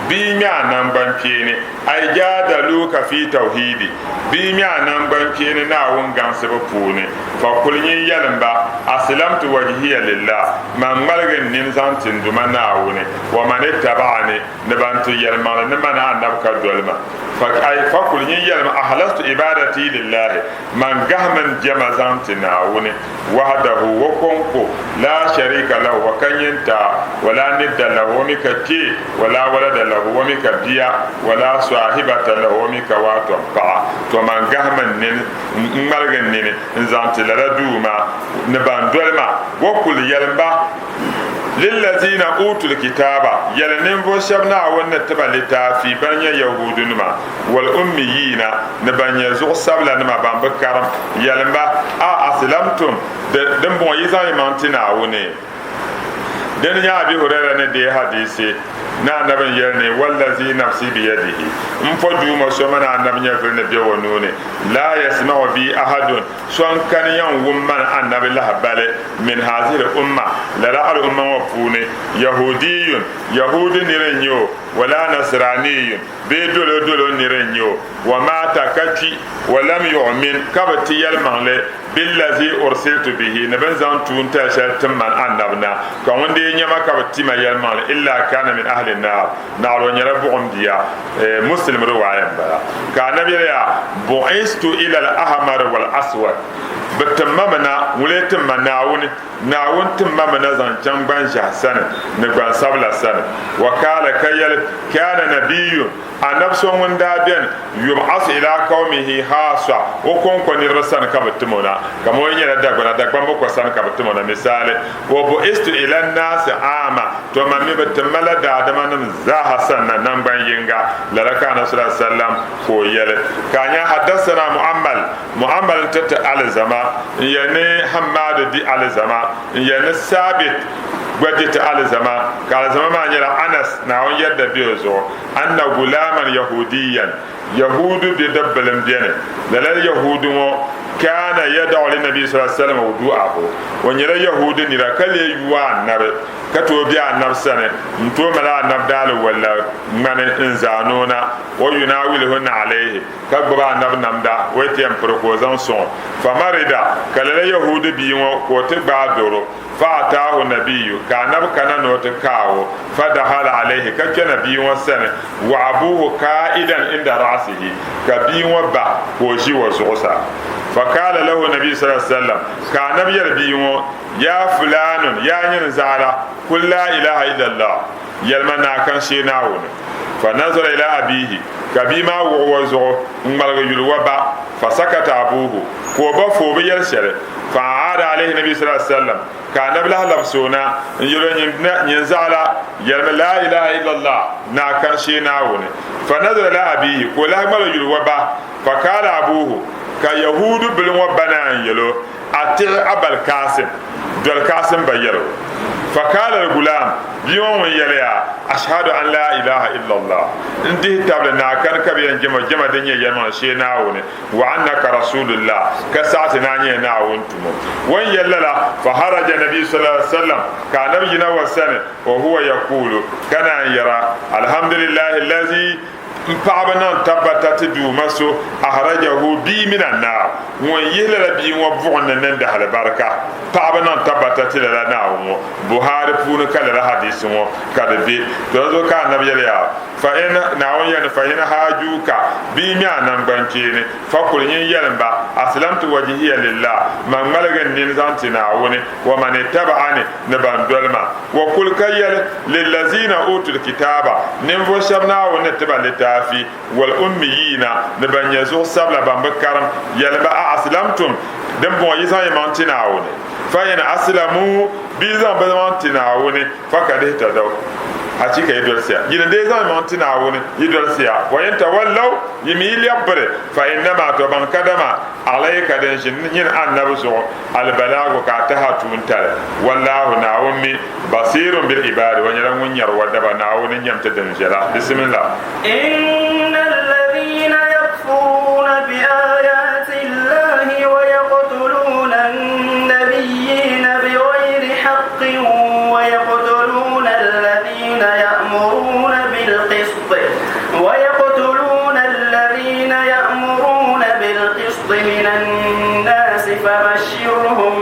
bɛ yi ŋme a naŋgbankpeeni, ay jaadaluuka fi tawhiidi, bɛ yi ŋme a naŋgbankpeeni Naawuni gaŋsibu puuni, fa kul nyin yɛlim ba, Aslamtu wajhiya lillah, man ŋmaligi n nini zaŋ ti n Duuma Naawuni, wa man ittaba'ani, ni ban ti yɛlimaŋli ni mani Annabi ka doli ma. Fa ay fa kul nyin yɛlim, Ahlastu ibadati lillahi, man gahimi n jɛma zaŋ ti Naawuni, wahdahu, o kɔŋko, laa sharika lahu, o ka nyintaa, wa laa nidda lahu, o mi ka kpee, wa laa walada lahu, o mi ka bia, wa laa swahibata lahu, o mi ka waatom paɣa. To man gahimi n nini, n ŋmaligi n nini n-zaŋ ti lala duu maa ni ban doli ma, wa kul yɛlim ba, Lillazina utul kitaaba, yɛli ninvuɣ shɛb Naawuni ni ti ba litaafi, ban nyɛ Yahuudunima, wal ummiyiina, ni ban nyɛ zuɣusabilanima ban bi karim, yɛlim ba, A aslamtum, di, dimbɔŋɔ yi zaŋ yi maŋ ti Naawuni? Dini nyɛ Abi Huraira ni deei hadiisi ni Anabi n-yɛli ni, Wallazi nafsi biyadihi, M po Duuma so mani Anabi nyɛvili ni be o nuu ni, laa yasma'u bi ahadun, So n-kani yɛn wum mani Annabi lahibali min haazihil umma, lala al'umma ŋɔ puuni, Yahuudiyun, Yahuudi nira n-nyɛ o, wala Nasraaniyun, bee dolodolo nira n-nyɛ o, wa maata, ka kpi, wa lam yu'min, ka bi ti yɛlimaŋli, billazi ursiltu bihi, ni bɛ ni zaŋ tuuntali shɛli tim mani Annabi na, ka ŋun dee nya ma ka bi ti ma yɛlimaŋli, illa kana min ahli naar. Naɣila o nyɛla buɣim bia. Muslim riwaaya m-bala. Ka Anabi yɛli ya, Bu'istu ila al-ahmar wal-aswad. Bɛ tim ma mi na, ŋun lee tim ma? Naawuni. Naawuni tim ma mi na zaŋ chaŋ gbanʒɛhi sani ni gbansabila sani. Wa kaala ka yɛli, Kaana nabiyyun, Anabi so ŋun daa beni, yub'asu ila qawmihi khaasa, o kɔŋko niriba sani ka bɛ tim o na, kamani o yi nyɛla Dagbana, Dagbamba ko sani ka bɛ tim o na. Misali, Wa bu'istu ila n-naasi aama, to man mi bɛ tim ma la daadamanim zaaha sanna naŋgban yiŋga. Lala ka Anabi sallallahu alaihi wasallam ka o yɛli. Ka a nya Haddasana Mu'ammal, Mu'ammal n-ti ti alizama, n-yɛli ni Hammadu di alizama, n-yɛli ni Sabit gba di ti alizama, ka alizama maa nyɛla Anas, Naawuni yɛdda be o zuɣu, anna gulaman yahudiyan, Yahuudu bidibbili m-beni, lala Yahuudu ŋɔ. Kaana yada'u linnabi sallallahu alaihi wasallam wudu'ahu, o nyɛla Yahuudi nira ka lee yu Annabi ka tooi be Annabi sani n-tooi mali Annabi daalawalla ŋmani n-zaani o na, wa yunawiluhu na'alayhi, ka gbubi Annabi namda o yi ti yɛn piri ka o zaŋ sɔŋ o. Famarida, ka lala Yahuudi bia ŋɔ ka o ti gbaai doro. Fa ataahu nabiyu, ka Annabi kana ni o ti kaai o, fa dahala alayhi, ka kpɛna bia ŋɔ sani, wa abuhu kaa'idan inda ra'sihi, ka bia ŋɔ ba ka o ʒi o zuɣusaa. Fa kaala lahu nabiyu sallallahu alayhi wa sallam, ka Annabi yɛli bia ŋɔ, Yaa fulaanun, yaa nyini zaɣila, kul laa ilaha illallah, yɛlima ni a kan shee Naawuni. Fa nazara ila abiihi, ka bia maa wuɣi o zuɣu n-ŋmaligi yuli o ba, fa sakata abuuhu, ka o ba fo o bi yɛli shɛli. Fa aada alayhi nabiyu sallallahu alayhi wa sallam, ka Anabi lahi labisi o na n-yɛli o, Nyin zaɣila, yɛlimi laa ilaha illallah, ni a kani shee Naawuni. Fa nazara ila abiihi, ka o lahi ŋmaligi yuli o ba, fa kaala abuuhu, ka Yahuudu bili ŋɔ ba naan yɛl o, Atiɣ Abal Kaasim, doli Kaasim ba yɛl o. Fakaala al-gulaam, bia ŋɔ ŋun yɛliya, Ashhadu an laa ilaaha illallah, n dihi tabili ni a kani ka bɛ yɛn jɛm o jɛma din nyɛ yɛlimaŋli shee Naawuni, wa annaka rasuulullah, ka saɣiti ni a nyɛla Naawuni tumo. O ni yɛli lala, faharaja nabiyu sallallahu alaihi wasallam, ka Anabi yina o sani, wa huwa yakuulu, ka naan yɛra, Alhamdulillahi allazi N paɣaba niŋ tabbata ti Duuma so ahrajahu bi min annaar, ŋun yihi lala bia ŋɔ buɣim ni niŋ dahalibarika. Paɣaba niŋ tabbata ti lala Naawuni ŋɔ. Buhari puuni ka lala hadiisi ŋɔ ka di be. To di zuɣu ka Anabi yɛli ya, Fa in, Naawuni yɛli ni, fa in haajuuka, bɛ yi ŋme a namgbankpeeni, fa kul nyin yɛlim ba, aslamtu wajhiya lillah, man ŋmaligi n nini zaŋ ti Naawuni, wa man ittaba'ani, ni ban doli ma. Wa kul ka yɛli, Lillazina utul kitaaba, ninvuɣu shɛba Naawuni ni ti ba litaafi, wal ummiyiina, ni ban nyɛ zuɣusabila ban bi karim, yɛli ba, A aslamtum, din bɔŋɔ yi zaŋ yi maŋ ti Naawuni? Fa in aslamu, bɛ yi zaŋ bɛ maŋ ti Naawuni, fakad ihtadaw, achiika yi dolisiya. Yi ni dee zaŋ yi maŋ ti Naawuni, yi dolisiya. Wa in tawallaw, yi mi yi lɛbi biri, fa innama, tɔ baŋ kadama, alayka din ʒi nyini Annabi zuɣu, Albalaagu ka a tahi a tuuntali. Wallaahu, Naawuni mi, basiirun bil ibaadi, o nyɛla ŋun nyari o daba, Naawuni nyam ti din viɛla. Bismillah.
Inna alladhina yakfuruna bi ayati Allahi wa yaqtuluna an-nabiyyina bighayri haqqin wa yaqtuluna alladhina ya'muruna bil qist wa yaqtuluna alladhina ya'muruna bil qist min an-nas fabashshirhum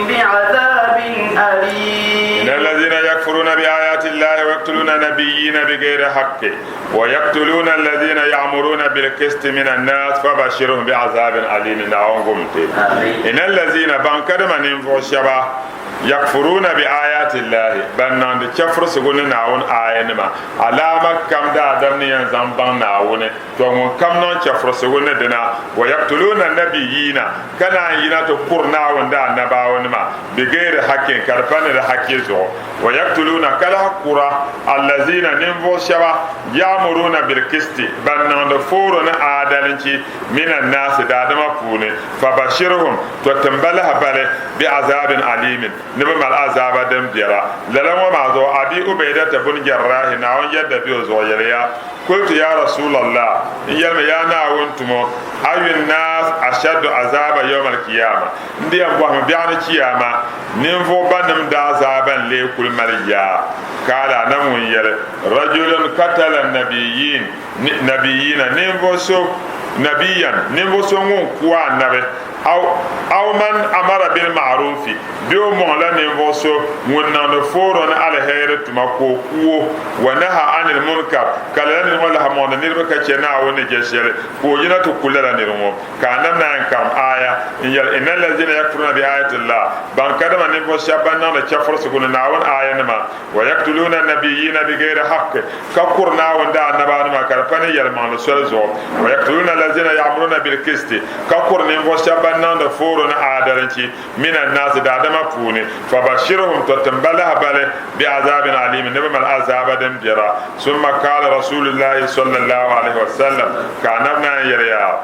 bi'adhabin alim.
Inna alladhina yakfuruna bi ayati Allahi wa yaqtuluna nabiyyina bighayri haqqi wa yaqtuluna alladhina ya'muruna bil qisti min an-nas fabashshirhum bi'adhabin alim. Naawuni gumti. Inna alladhina ban kadama ninvuɣu shɛba yakfuruna bi ayati Allahi ban niŋdi chɛfurisigu ni Naawuni aayanima alaama kam daadam ni yɛn zaŋ baŋ Naawuni. To ŋun kam niŋ chɛfurisigu ni dina, wa yaktuluuna nabiyyiina, ka naan yina ti kuri Naawuni daanabaawanima, bigayri haqqin, ka di pa ni di haqqi zuɣu, wa yaktuluuna, ka lahi kura, allaziina, ninvuɣ shɛba, ya'muruuna bilqisti, ban niŋdi fooro ni aadalinchi, mina nnaasi, daadama puuni, fabashirhum, to tim ba lahabali, bi'azaabin aliimin, ni bɛ mali azaaba din biɛra. Lala ŋɔ maa zuɣu, Abi Ubaidata bun Jarrahi, Naawuni yɛdda be o zuɣu, yɛliya, Kultu ya Rasulallah, n yɛlimi, Yaa Naawuni tumo, ayu nnaas ashaddu azaaba yawma alkiyama, n di yɛn bɔhimi biɛɣuni chiyaama ninvuɣ bannim daazaaba n-lee kuli mali yaa? Kaala, Anabi ŋun yɛli, Rajulun katala nabiyyin, nabiyyiina, ninvuɣ so, nabiyyan, ninvuɣ so ŋun ku anabi, aw, aw man amara bil ma'rufi, bee o mɔŋla ninvuɣ so ŋun niŋdi fooro ni aliheri tuma ka o ku o, wa naha anil munkar, ka lala nir ŋɔ lahi mɔŋdi niriba ka chɛ Naawuni ni je shɛli, ka o yina ti ku lala nir ŋɔ. Ka Annabi naan karim aaya n-yɛli, Inna allazina yakfuruna bi ayatillah, ban kadama ninvuɣ shɛba ban niŋdi chɛfurisigu ni Naawuni aayanima, wa yaktuluuna annabiyiina bigayri haqq, ka kuri Naawuni daannabaanima ka di pa ni yɛlimaŋli soli zuɣu, wa yaktuluuna allazina ya'muruna bilqisti, ka kuri ninvuɣ shɛba ban niŋdi fooro ni aadalinchi, min annaasi, daadama puuni, fabashirhum, tɔ tim ba lahabali, bi'azaabin aliimin, ni bɛ mali azaaba din biɛra. Summa kaala Rasuulullaahi sallallahu alaihi wasallam, ka Anabi naan yɛli ya.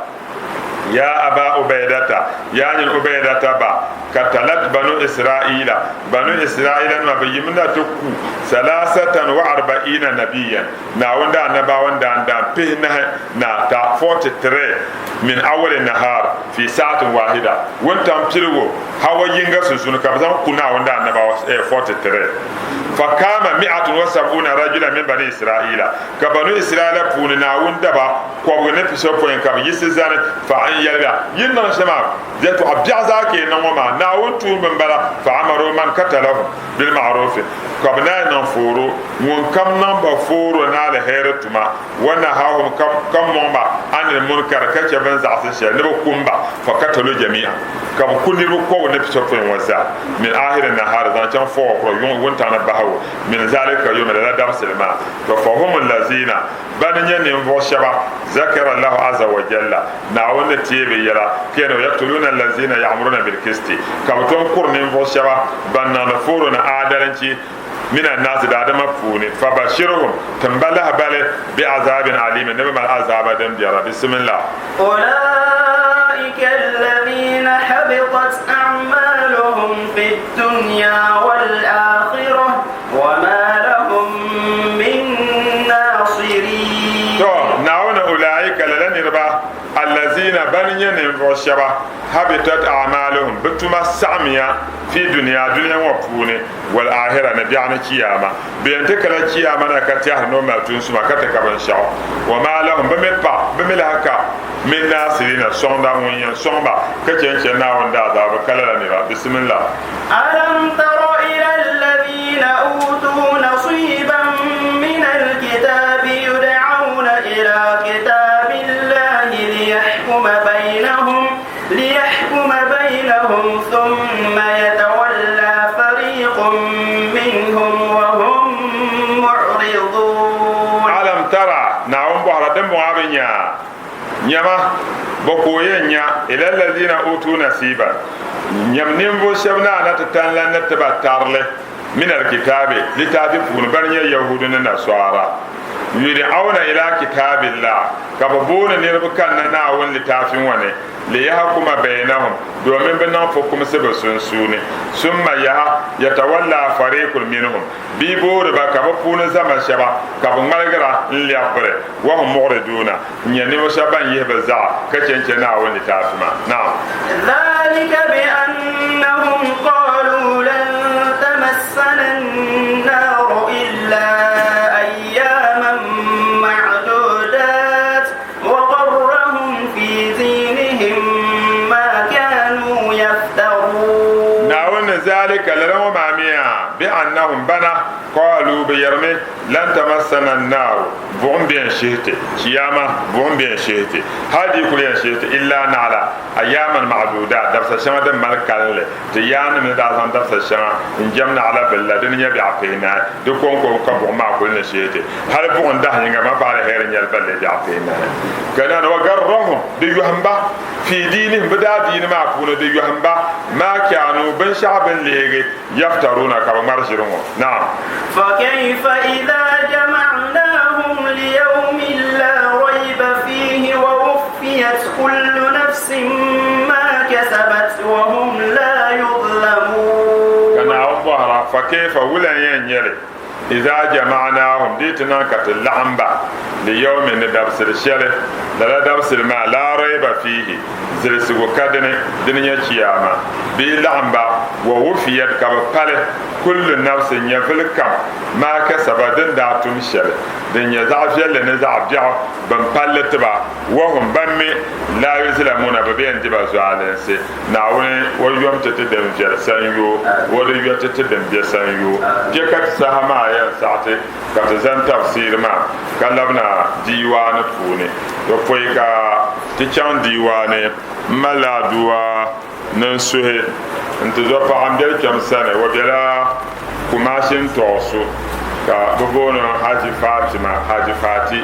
Ya Aba Ubaidata, yaa nyini Ubaidata ba, katalat Banu Israila, Banu Israila nima bɛ yimina ti ku salasatan wa arba'iina nabiyyan, Naawuni daanabaawan daandaan pihinahi ni ata, 43, min awali nahar fi sa'atin wahida, wuntaŋ piligu hawa yiŋga sunsuuni ka bɛ zaŋ ku Naawuni daanabawa 43. Fa kaama mi'atun wa sab'una rajulan min Bani Israila, Ka Banu Israila puuni Naawuni daba kɔbigi ni pisopɔin ka bɛ yiɣisi zani fa n-yɛli ba, Yi ni niŋ shɛm maa, yɛtɔɣ biɛɣu zaa ka yi niŋ ŋɔ maa, Naawuni tuumba m-bala, fa amaru man katalahum bilma'rufi, ka bɛ naan niŋ fooro ŋunkam niŋ ba fooro ni aliheri tuma, wa nahahum, ka mɔŋ ba anil munkar, ka chɛ bɛ ni zaɣisi shɛli ni bɛ kum ba, fa katalu jami'an, ka bɛ ku niriba kɔbigi ni pisopɔin ŋɔ zaa, min ahiri nahari, zaŋ chaŋ fɔɔkura yuŋ wuntaŋ ni bahigu, min zalika yawmi, lala dabisili maa. To fahum allazina, bani nyɛ ninvuɣ shɛba, zakara Allahu azza wa jalla, Naawuni ni teei bɛ yɛla, keno yaktuluna allazina ya'muruna bilkisti, ka bɛ tom kuri ninvuɣ shɛba ban niŋdi fooro ni aadalinchi mina naasi daadama puuni, fabashirhum, tim ba lahibali, bi azaabin aliimin, ni bɛ mali azaaba din biɛra. Bismillah.
Ulaika allazina habitat a'maluhum fi dunya wal akhirah. Wa ma lahum min naasirin.
To, Naawuni ulaika lala niriba, allazina bani nyɛ ninvuɣu shɛba, habitat a'maluhum, bɛ tuma saɣimiya, fi dunia, dunia ŋɔ puuni, wal ahira, ni biɛɣuni chiyaama. Bɛ yɛn ti kala chiyaama na ka tɛhiri ni o mali tuunsuma ka ti ka binshɛɣu. Wa ma lahum, bɛ mi pa, bɛ mi lahi ka, min naasirina, sɔŋda, ŋun yɛn sɔŋ ba ka chɛ n-chɛ Naawuni daazaaba, bɛ ka lala nira. Bisimillah.
Alam tara ila alladhina utu nasiban min alkitabi yud'auna ila kitabillahi liyahkuma bainahum liyahkuma bainahum thumma yatawalla fariqun minhum wa hum mu'ridun.
Alam tara, Naawuni bɔhira dimbɔŋɔ a bi nya? Nyama, bɔ ka o yɛn nya? Ila allazina utu nasiiban, nyam ninvuɣ shɛb ni a na ti tan la ni ti ba tarili, min alkitaabi, litaafi puuni, bana nyɛ Yahuudu ni Nasara. Yud'auna ila kitaabillah, ka bɛ booni niriba kanna Naawuni litaafi ŋɔ ni, liyahkuma bainahum, domin bɛ niŋ fukumsi bɛ sunsuuni. Summa yaha, yatawalla fariqun minhum, Bɛ yi boori ba ka bɛ puuni zama shɛba, ka bɛ ŋmaligira n-lɛbi biri, wahum muɣriduuna, n-nyɛ ninvuɣ shɛba ban yihi bɛ zaɣa ka chɛ n-chɛ Naawuni litaafi maa. Naam.
Dhalika bi annahum qalu lan tamassana an-naru illa ayyaman ma'dudat wa gharrahum fi dinihim ma kanu yaftarun.
Naawuni ni zalika lala ŋɔ maa mi yaa bi annahum bana qalu bɛ yɛrimi lan tamassana an-naru buɣim bɛ yɛn shihi ti, chiyaama buɣim bɛ yɛn shihi ti, hali di kuli yɛn shihi ti illa naɣila ayyaman ma'dudat dabisa shɛŋa din mali kalinli. Ti yaannim ni daa zaŋ dabisa shɛŋa n-jɛm naɣila bil la, dini nyɛ biɛɣu pihinahi. Di kɔŋko ka buɣim maa kuli ni sheei ti. Hali buɣim dahi yiŋga maa paai aliheri n-nyɛli balli biɛɣu pihinahi. Ka naan wa garrahum, di yɔhim ba, fii diinihim, bɛ daadiini maa puuni, di yɔhim ba, maa kaanuu, binshɛɣu bɛ ni leegi, yaftaruuna, ka bɛ ŋmari ʒiri ŋɔ. Naam.
Fakayfa idha jama'nahum liyawmin la rayba fihi wa wuffiyat kullu nafsin ma kasabat wa hum la yudhlamun.
Ka Naawuni bɔhira, Fakayfa, wula n-yɛn nyɛ li, idha jama'nahum, di yi ti niŋ ka ti laɣim ba, liyawmin, ni dabisili shɛli, lala dabisili maa, la rayba fihi, zilisigu ka dini, dini nyɛ Chiyaama, bɛ yi laɣim ba, wa wufiyat, ka bɛ pali, kullu nafsin, nyɛvili kam, maa kasaba, din daa tum shɛli, din nyɛ zaɣ viɛlli ni zaɣ biɛɣu, bɛn palli ti ba, wahum, ban mi, laa yuzlamuna, bɛ bi yɛn di ba zualinsi. Naawuni, o yom ti ti din viɛli sanyoo, o di yo ti ti din be sanyoo. Kpe ka ti saha maa yɛn saɣiti ka ti zani tafsiiri maa ka labina diiwaani puuni. To pɔi ka ti chaŋ diiwaani, m malila aduwa ni n suhi n-ti zo paɣa m-beli kpɛm sani, o bela Kumasi n-tɔɣisu ka bɛ booni o Haji Fatima, Haji Fati.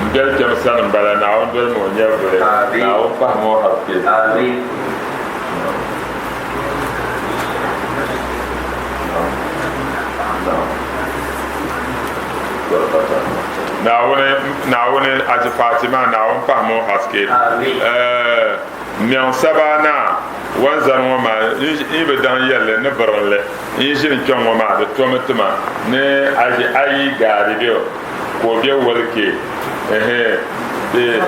M beli kpɛm sani m-bala, Naawuni dolimi o nyɛvili, Naawuni pahimi o haske. Naawuni, Naawuni, Haji Fatima, Naawuni pahimi o haske. Miɛŋ Sabaa Naa Wanzani ŋɔ maa n yi bi daŋ yɛlli ni birinli n yi ʒini kpɛŋ ŋɔ maa di tomi ti ma ni aʒi ayi gaadi be o ka o be Wolke ehe bee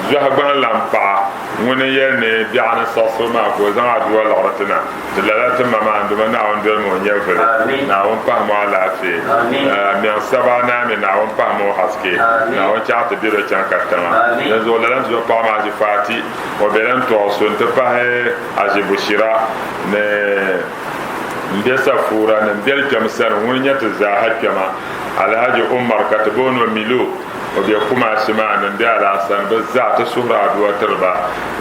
Zɔhi Gbaŋlan paɣa ŋuni n-yɛli ni biɛɣuni siɣisibu maa ka o zaŋ aduwa liɣiri ti na. Ti lala ti ma maa n-duma Naawuni dolimi o nyɛvili, Naawuni pahimi o alaafee. Miɛŋ Sabaa Naa mi Naawuni pahimi o haske, Naawuni chaɣ ti biri o chaŋ katiŋa. Dinzuɣu lala n-ti zo paɣa maa Aʒi Faati, o bela n-tɔɣi so nti pahi Aʒi Bushira ni m-be Safuura ni m-beli kpɛm sani ŋuni nyɛ ti zaaha kpɛma Alhaji Umar ka ti booni o Milo. O be Kumasi maa ni m-be Alhassani bɛ zaa ti suhiri aduwa tiri ba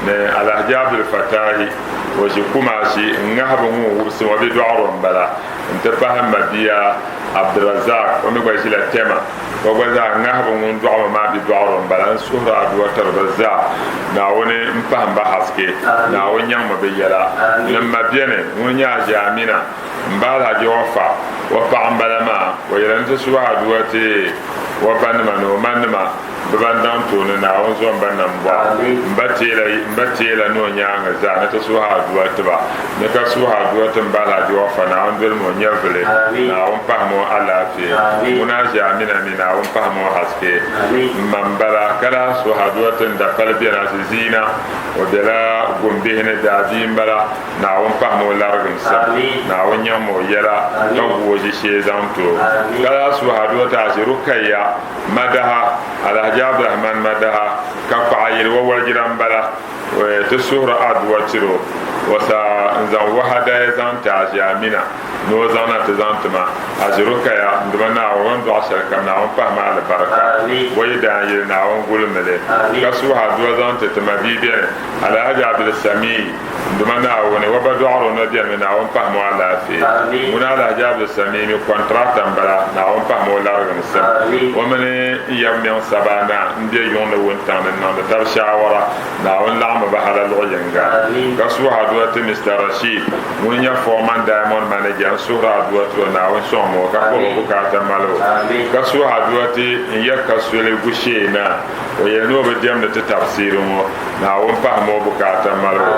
ni Alhaji Abdul Fatahi o ʒi Kumasi n-ŋahibu ŋun wubisi o bidɔɣiro m-bala nti pahi m mabia Abdulrazak o mi gba ʒila Tema o gba zaa ŋahibu ŋun dɔɣi ma maa bidɔɣiro m-bala n-suhiri aduwa tiri bɛ zaa Naawuni m-pahim ba haske Naawuni nyaŋmi bɛ yɛla ni m ma beni ŋuni nyɛ Aji Amina M ba Alhaji Wafa, o paɣa m-bala maa, o yɛli ni ti suhi aduwa ti o banima ni o manima bɛ ban daŋ tooni Naawuni zo m-ba nambɔɣu. M ba teela m ba teela ni o nyaaŋa zaa ni ti suhi aduwa ti ba. Ni ka suhi aduwa ti m ba Alhaji Wafa, Naawuni dolimi o nyɛvili, Naawuni pahimi o alaafee. Ŋuna Aʒi Amina mi, Naawuni pahimi o haske. M ma m-bala, ka lahi suhi aduwa ti n dapali beni Aziziina, o bela Gombihi ni, daabia m-bala. Naawuni pahimi o larigimsim, Naawuni nyaŋmi o yɛla, ka gu o ʒishee zaŋ ti o. Ka lahi suhi aduwa ti Aʒi Rukaya Madaha, Alhaji Abdulrahman Madaha, ka kpaɣi yili o walijira m-bala, ti suhiri aduwa tiri o, o sa n-zaŋ wahadaya zaŋ ti Aʒi Amina ni o zaŋ na ti zaŋ ti ma. Aʒi Rukaya, n dima Naawuni, o ni dɔɣi shɛli kam, Naawuni pahimi alibarika, o yi daan yili, Naawuni gulimi li. Ka suhi aduwa zaŋ ti ti mabia beni, Alhaji Abdulsamii, N Duuma Naawuni, o ba dɔɣiri o noli beni mi, Naawuni pahimi o alaafee. Ŋuna Alhaji Abdulsamii mi kɔntirata m-bala, Naawuni pahimi o lariginsim. O mini n yab Miɛŋ Sabaana m-be yuŋ ni wuntaŋ ni n-niŋdi tab shaawara, Naawuni laɣimmi ba hala luɣ yiŋga. Ka suhi aduwa ti Mister Rashid ŋun nyɛ Foreman Diamond Manager n-suhiri aduwa ti o, Naawuni sɔŋmi o ka kpuɣi o bukaata mali o. Ka suhi aduwa ti n ya Kasuli Gushee Naa. O yɛli ni o bi diɛmdi ti tafsiiri ŋɔ, Naawuni pahimi o bukaata malibu.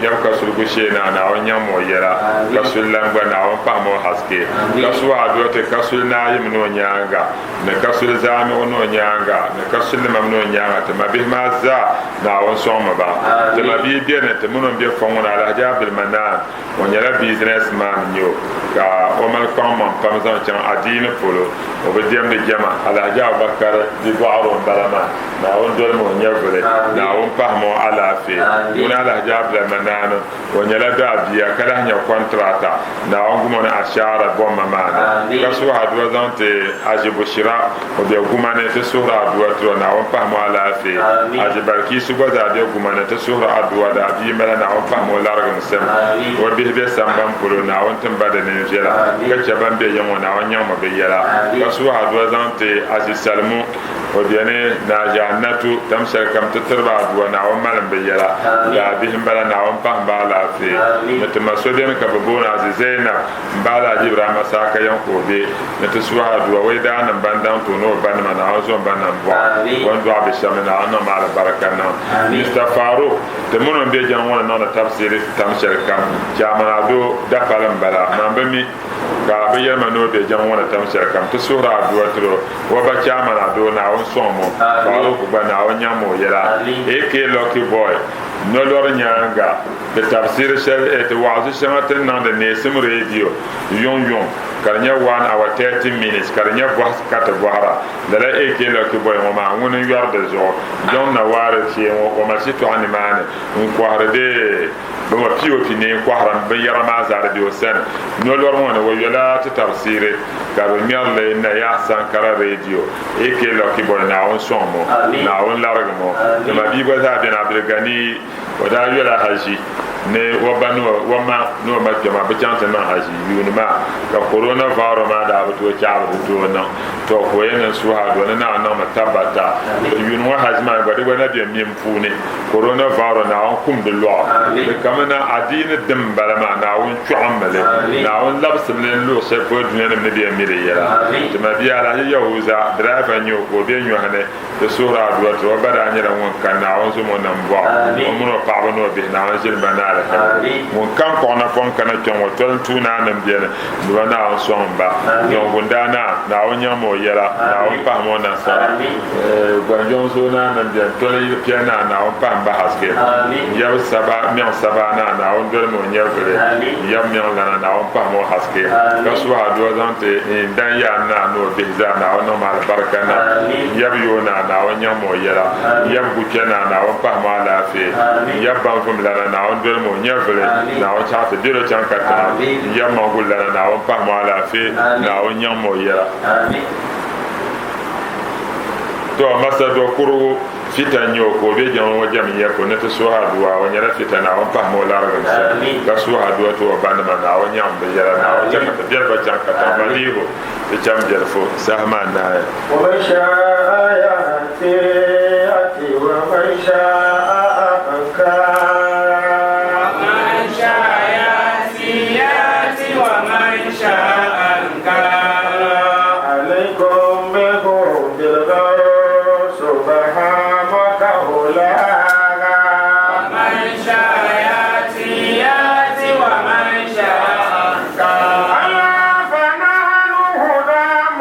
Nyabu ka suligu shee naa, Naawuni nyaŋmi o yɛla, ka suli lan gba, Naawuni pahimi o haske. Ka suhi aduwa ti kasuli Naayim ni o nyaaŋa, ni kasuli Zaamiɣu ni o nyaaŋa, ni kasuli Limam ni o nyaaŋa, ti mabihi maa zaa, Naawuni sɔŋmi ba. Ti mabia beni, ti mini o m-be fɔŋ ŋɔ ni, Alhaji Abdulmanaan. O nyɛla business man n-nyɛ o ka o mali kpaŋmaŋ pam zaŋ chaŋ adiini polo. O bi diɛmdi jɛma. Alhaji Abubakar bidɔɣiro m-bala maa. Naawuni dolimi o nyɛvili. Naawuni pahimi o alaafee. Ŋuni Alhaji Abdulmanaan o nyɛla daabia ka lahi nyɛ kɔntirata. Naawuni gum o ni ashaara bomma maa ni. Ka suhi aduwa zaŋ ti Aji Bushira o be guma ni ti suhiri aduwa tiri o. Naawuni pahimi o alaafee. Aji Balkisu gba zaa be guma ni ti suhiri aduwa. Daabia m-bala Naawuni pahimi o larigimsim. O bihi be samban polo, Naawuni tim ba di ninviɛla, ka chɛ ban be yiŋ ŋɔ, Naawuni nyaŋmi bɛ yɛla. Ka suhi aduwa zaŋ ti Azi Salimu, o beni ni Azi Annatu, tam shɛli kam ti tiri ba aduwa, Naawuni malim bɛ yɛla. Daa bihi m-bala, Naawuni pahim ba alaafee. Ni ti ma so beni ka bɛ booni Azi Zainab, m-ba Alhaji Ibrahima Saakayan ka o be, ni ti suhi aduwa o yidaannim ban daŋ ti o ni o banima, Naawuni zom ba nambɔɣu, o ni dɔɣi bi shɛba ni Naawuni niŋmi alibarika niŋ. Mister Faruk. Ti mini o ni be jɛŋ ŋɔ ni niŋdi tabisiiri tam shɛli kam, Chairman Ado dapali m-bala, man bi mi ka bɛ yɛli ma ni o be jɛŋ ŋɔ ni tam shɛli kam. Ti suhiri adua tiri o. O ba Chairman Ado, Naawuni sɔŋmi o. Faruk gba, Naawuni nyaŋmi o yɛla. AK Lucky Boy, Nolɔri nyaaŋa, ti tabisiiri shɛli, eh, ti wa'azu shɛŋa ti ni niŋdi Neesim Radio yuŋ yuŋ ka di nyɛ 1 hour 30 minutes ka di nyɛ bɔhisi ka ti bɔhira. Lala AK Lucky Boy ŋɔ maa ŋuni n-yɔri di zuɣu. Jɔŋ Nawaari kpee ŋɔ, o mali shitɔɣu nimaani n-kɔhiri di bɛ ma POP neen kɔhira binyɛra maa zaa di be o sani. Nolɔri ŋɔ ni, o yola ti tabisiiri ka bɛ ŋmɛri li Naya Sankara Radio. AK Lucky Boy, Naawuni sɔŋmi o, Naawuni larigimi o. Ti ma bia gba zaa beni, Abdulgani, o daa yola haʒi ni o ba ni o ma ni o ma kpɛma bɛ chaŋ ti niŋ haʒi yuuni maa ka corona virus maa daa bi tooi chaɣi bɛ di tooi niŋ. To ka o yɛn niŋ suhi aduwa ni Naawuni niŋmi tabbata yuuni ŋɔ hajj maa gba di gba na be mim puuni. Corona virus Naawuni kum di lɔɣu. Di kamina adiini din m-bala maa Naawuni chɔɣimmi li. Naawuni labisimi li n-luɣi shɛli polo dunianima ni bɛ yɛn mi di yɛla. Ti mabia Alhaji Yahuza driver n-nyɛ o ka o be nyɔhi ni ti suhiri aduwa ti o ba daa nyɛla ŋun ka Naawuni zom o nambɔɣu o mini o paɣaba ni o bihi Naawuni ʒini ba ni aliheri. Ŋun kam kpuɣi napɔŋ kana kpɛŋ o toli n-tuui naanim beni Duba Naawuni sɔŋ m ba. Yɔŋgundaa Naa, Naawuni nyaŋmi o yɛla, Naawuni pahimi o nasara. Gbanjɔŋ Zoo Naa nim bɛn toli yili pia Naa, Naawuni pahim ba haske. N yab Saba, Miɛŋ Sabaa Naa, Naawuni dolimi o nyɛvili. N yab Miɛŋ Lana, Naawuni pahimi o haske. Ka suhi aduwa zaŋ ti n dan Yaan Naa ni o bihi zaa, Naawuni niŋmi alibarika na. N yab Yoo Naa, Naawuni nyaŋmi o yɛla. N yab Gukpɛ Naa, Naawuni pahimi o alaafee. N yab Banvum Lana, Naawuni dolimi o nyɛvili. Naawuni chaɣ ti bɛro chaŋ katiŋa. N yab Mangul lana, Naawuni pahim o alaafee, Naawuni nyaŋmi o yɛla. To, Masa Dokurugu fita n-nyɛ o ka o be jiŋli ŋɔ jɛm yɛbu ni ti suhi aduwa. O nyɛla fita, Naawuni pahim o lariginsim, ka suhi aduwa ti o banima, Naawuni nyaŋmi bɛ yɛla, Naawuni chɛ ka ti biɛri ba chaŋ katiŋa malibu ti cham biɛlifu saha maa naai.
ومن شاء يأتي يأتي ومن شاء أنكر ومن شاء يأتي يأتي ومن شاء أنكر عليكم بقرب الغوث سبحانك أولاها ومن شاء يأتي يأتي ومن شاء أنكر ألا فنحن هدام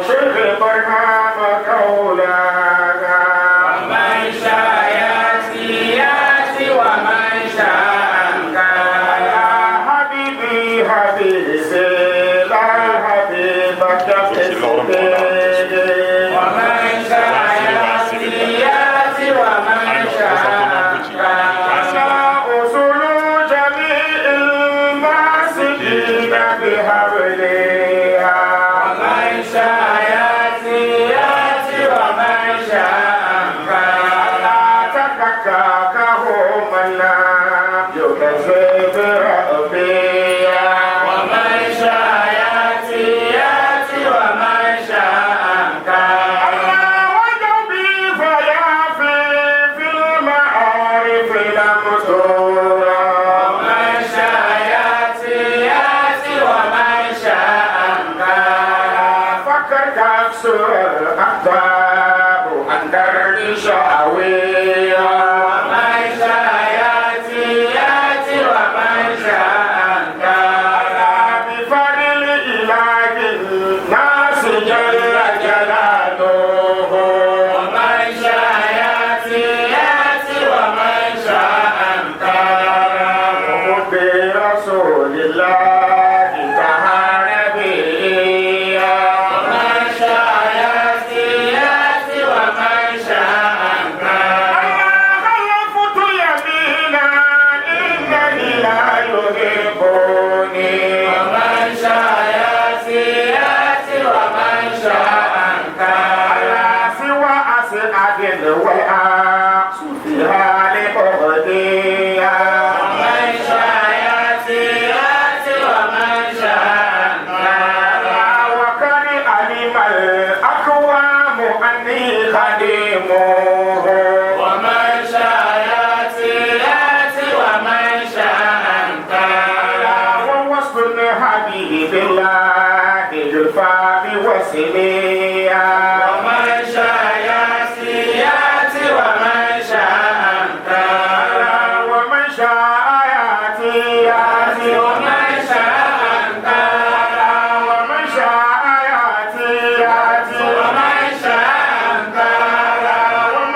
شيخ برهام كولاها ومن شاء يأتي يأتي ومن شاء أنكر يا حبيبي حبيبي لا حبيبك ومن شاء يأتي يأتي ومن شاء أنكر أصول جميع المعصيين بحبلها ومن شاء يأتي يأتي ومن شاء أنكر لا تككاكه من لا يكذب ربيا ومن شاء يأتي يأتي ومن شاء أنكر الله وجبي فيافي في المعارف لم ترى ومن شاء يأتي يأتي ومن شاء أنكر فكر تكسر الأقدار عن درب شعوية ومن شاء يأتي يأتي ومن شاء أنكر بفضل إله الناس جل جلاله ومن شاء يأتي يأتي ومن شاء أنكر وحب رسول الله تعالى به ومن شاء يأتي يأتي ومن شاء أنكر خلفت يمينا إنني لا يحبني ومن شاء يأتي يأتي ومن شاء أنكر لا سوى أسعد والأقص فيها لبغديا ومن شاء يأتي يأتي ومن شاء أنكر وقد علم الأقوام أني خديمه ومن شاء يأتي يأتي ومن شاء أنكر ووصل حبيب الله يلفى بوسليا ومن شاء يأتي يأتي ومن شاء أنكر ومن شاء يأتي يأتي ومن شاء أنكر ومن شاء يأتي يأتي ومن شاء أنكر ومن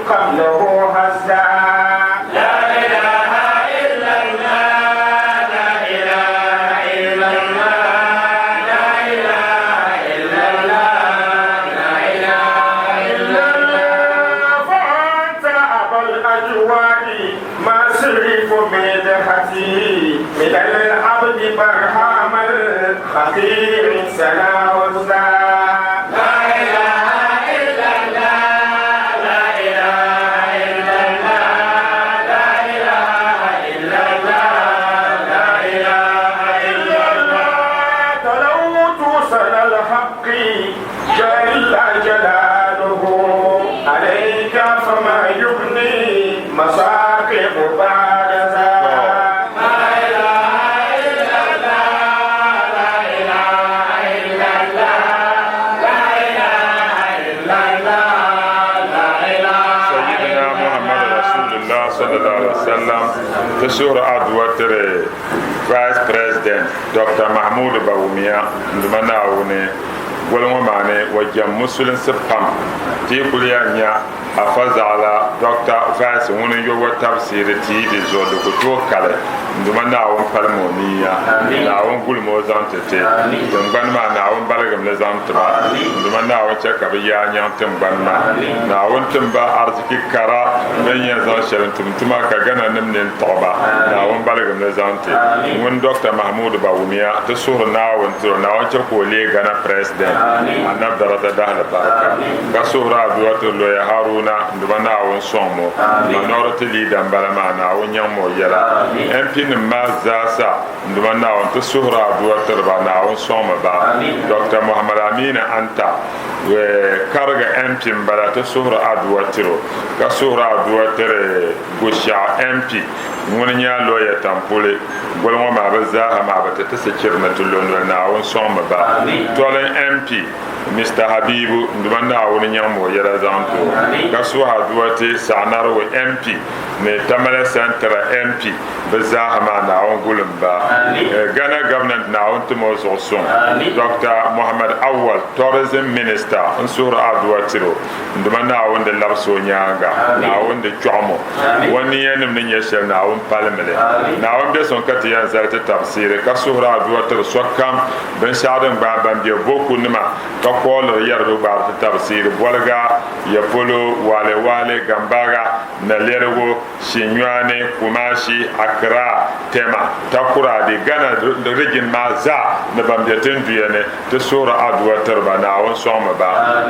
قبله هزا. لا إله إلا الله، لا إله إلا الله، لا إله إلا الله، لا إله إلا الله. فأنت أبا الأجواد ما سرف مدحتي من العبد برهام الخطير سنا وزا. لا إله إلا الله، لا إله إلا الله، لا إله إلا الله، لا إله إلا الله. تلوت سنا الحق جل جلاله عليك فما يغني مساقب بعد ذا. لا إله إلا الله، لا إله إلا الله، لا إله إلا الله، لا إله.
Sayyidina Muhammad Rasulullah sallallahu alaihi wasallam. Ti suhuri aduwa tiri Vice President Dr. Mahmoud Bawumia n-duma Naawuni goli ŋɔ maa ni o jɛm musulinsi pam. Ti yi kuli yɛn nya Afa Zaɣila Dr. Vice ŋuni n-yo o tabisiiri TV zuɣu di ku tooi kali n-duma Naawuni palimi o niiya. Naawuni gulimi o zaŋ ti ti tiŋgbani maa. Naawuni baligim li zaŋ ti ba n-duma Naawuni chɛ ka bɛ yaa nyaŋ tiŋgbani maa. Naawuni tim ba ariziki kara bɛ ni yɛn zaŋ shɛli n-tum tuma ka Ghana nim nini tiɣi ba. Naawuni baligim li zaŋ ti ŋun Dr. Mahmoud Bawumia. Ti suhiri Naawuni tiri o Naawuni chɛ ka o leei Ghana President. Annabi daraja dahili barika. Ka suhiri adua tiri Lawyer Haruna n-duma Naawuni sɔŋ mo. Minority leader m-bala maa Naawuni nyaŋ mo yɛla. MP nim maa zaasa n-duma Naawuni ti suhiri adua tiri ba Naawuni sɔŋmi ba. Dr. Mohammed Aminu Anta Kariga MP m-bala ti suhiri adua tiri o. Ka suhiri adua tiri Gushiɛɣu MP ŋuni nyɛ Lawyer Tampuli. Goli ŋɔ maa bɛ zaaha maa bɛ ti ti sichiri ni ti lo noli Naawuni sɔŋmi ba. Tolin MP Mister Habibu n-duma Naawuni nyaŋmi o yɛla zaŋ ti o. Ka suhi adua ti Saɣinariwi MP ni Tamale Central MP bɛ zaaha maa Naawuni gulim ba. Ghana Government Naawuni tim o zuɣu suŋ. Doctor Mohammed Awal Tourism Minister n-suhiri adua tiri o n-duma Naawuni di labisi o nyaaŋa. Naawuni di chɔɣim o. O niyanim ni nyɛ shɛli Naawuni palimi li. Naawuni be suŋ ka ti yɛn zali ti tabisiiri ka suhiri adua tiri sokam. Binshɛɣu din gbaai ban be Boku nima ka kooliri yɛri bɛ gbaari ti tabisiiri Boliga, Yapolo, Walewale, Gambaga, Nalerigu, Shinyuani, Kumasi, Accra, Tema, Takoradi, Ghana region maa zaa ni ban be tinduya ni. Ti suhiri adua tiri ba, Naawuni sɔŋmi ba.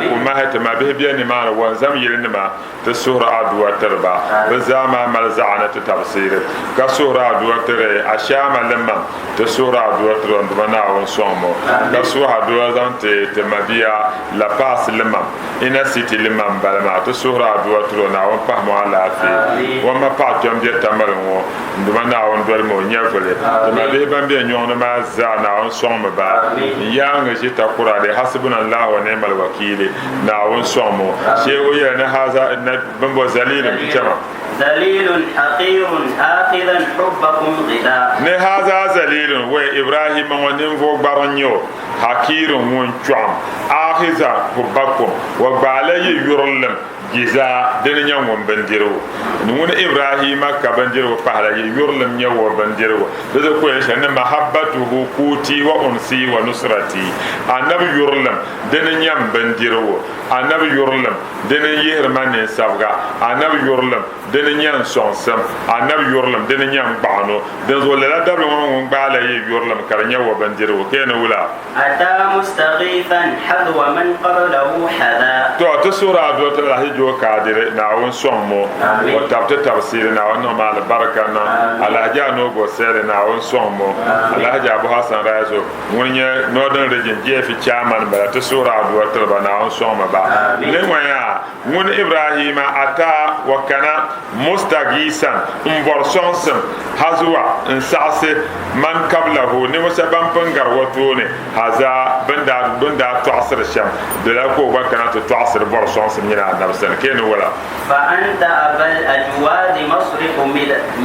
Kumahi ti mabihi be nimaani Wanzam yili nima. Ti suhiri adua tiri ba, bɛ zaa maa mali zaɣa ni ti tabisiiri, ka suhiri adua tiri Ashaama limam. Ti suhiri adua tiri o n-duma Naawuni sɔŋmi o, ka suhi adua zaŋ ti ti mabia La Paz limam, Inner City limam m-bala maa. Ti suhiri adua tiri o, Naawuni pahimi o alaafee. O ma paɣa kpɛm be Tamale ŋɔ, n-duma Naawuni dolimi o nyɛvili. Ti mabihi ban be nyɔŋ ni maa zaa, Naawuni sɔŋmi ba. N yaaŋa ʒi takuradi, Hasibunallahu wa ni'mal wakiili. Naawuni sɔŋmi o. Shee o yɛli ni haza na bimbo zalilun n-chama.
Zalilun haqirun akhidan hubbakum ghida.
Ni haza zalilun wai Ibrahima ŋɔ ninvuɣ gbariŋ n-nyɛ o, haqirun ŋun chɔɣim, akhizan hubbakum, o gbaala yi yurilim gizaa, dini nyɛ ŋun bindirigu. Ni ŋuni Ibrahima ka bindirigu pahila yi yurilim nyɛ o bindirigu. Di di ku yɛli shɛli ni mahabbatuhu quuti wa unsi wa nusrati, Anabi yurilim Dini n-nyɛ m bindirigu, Anabi yurilim, dini n-yihiri ma ninsabiga, Anabi yurilim, dini n-nyɛ n sɔŋsim, Anabi yurilim, dini n-nyɛ n gbaɣino. Dinzuɣu lala dabili ŋɔ ŋun gbaai la yi yurilim ka di nyɛ o bindirigu, ka yi ni wula?
Ataa mustaghithan hadwa man qablahu hadha.
Tɔ! Ti suhiri a doli ti Alhaji Joe Kadiri, Naawuni sɔŋm o, o tabi ti tabisiiri, Naawuni niŋmi alibarika niŋ Alhaji Anogo Seli, Naawuni sɔŋm o, Alhaji Abu Hassan Raizo, Ŋuni nyɛ Northern Region GFE Chairman bala ti suhiri aduwa tiri ba Naawuni sɔŋmi ba. Ni ŋɔ yaa ŋuni Ibrahima Ataa. wa kana mustagiisan m-bɔri sɔŋsim hazuwa n-saɣisi man kablahu ninvuɣ shɛba ban pun gari o tooni hazaa bɛ ni daa tɔɣisiri shɛm, lala ka o gba kana ti tɔɣisiri bɔri sɔŋsim nyini Anabi sani, ka yi ni wala?
Fa anta abal ajwadi masrifu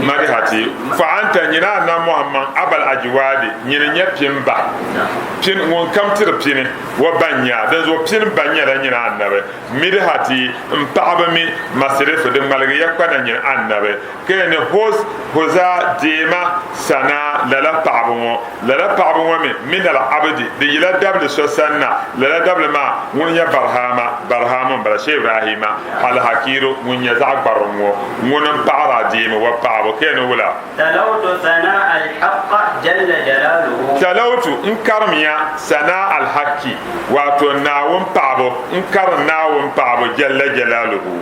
madhati. Fa anta nyini Anabi Muhammad abal ajwadi nyini n-nyɛ pini ba, pini, ŋun kam tiri pini o ba n-nyɛ a, dinzuɣu pini ba nyɛla nyini Anabi midhati, m paɣaba mi masrifu di ŋmaligi ya kpa na nyini Anabi ka yi ni hos huzaa deema sanaa lala paɣaba ŋɔ. Lala paɣaba ŋɔ mi min al abdi di yila dabili so sani na, lala dabili maa ŋuni nyɛ Barhama, Barhamu m-bala, Shee Ibrahima al Hakiru ŋun nyɛ zaɣ gbariŋ ŋɔ, ŋuni m-paɣiri a deemi wa paɣibu ka yi ni wula?
Talawtu sanaa al haqqa jalla jalaluhu.
Talawtu n karimya sanaa al haqqi, wato Naawuni paɣibu, n karim Naawuni paɣibu jalla jalaluhu,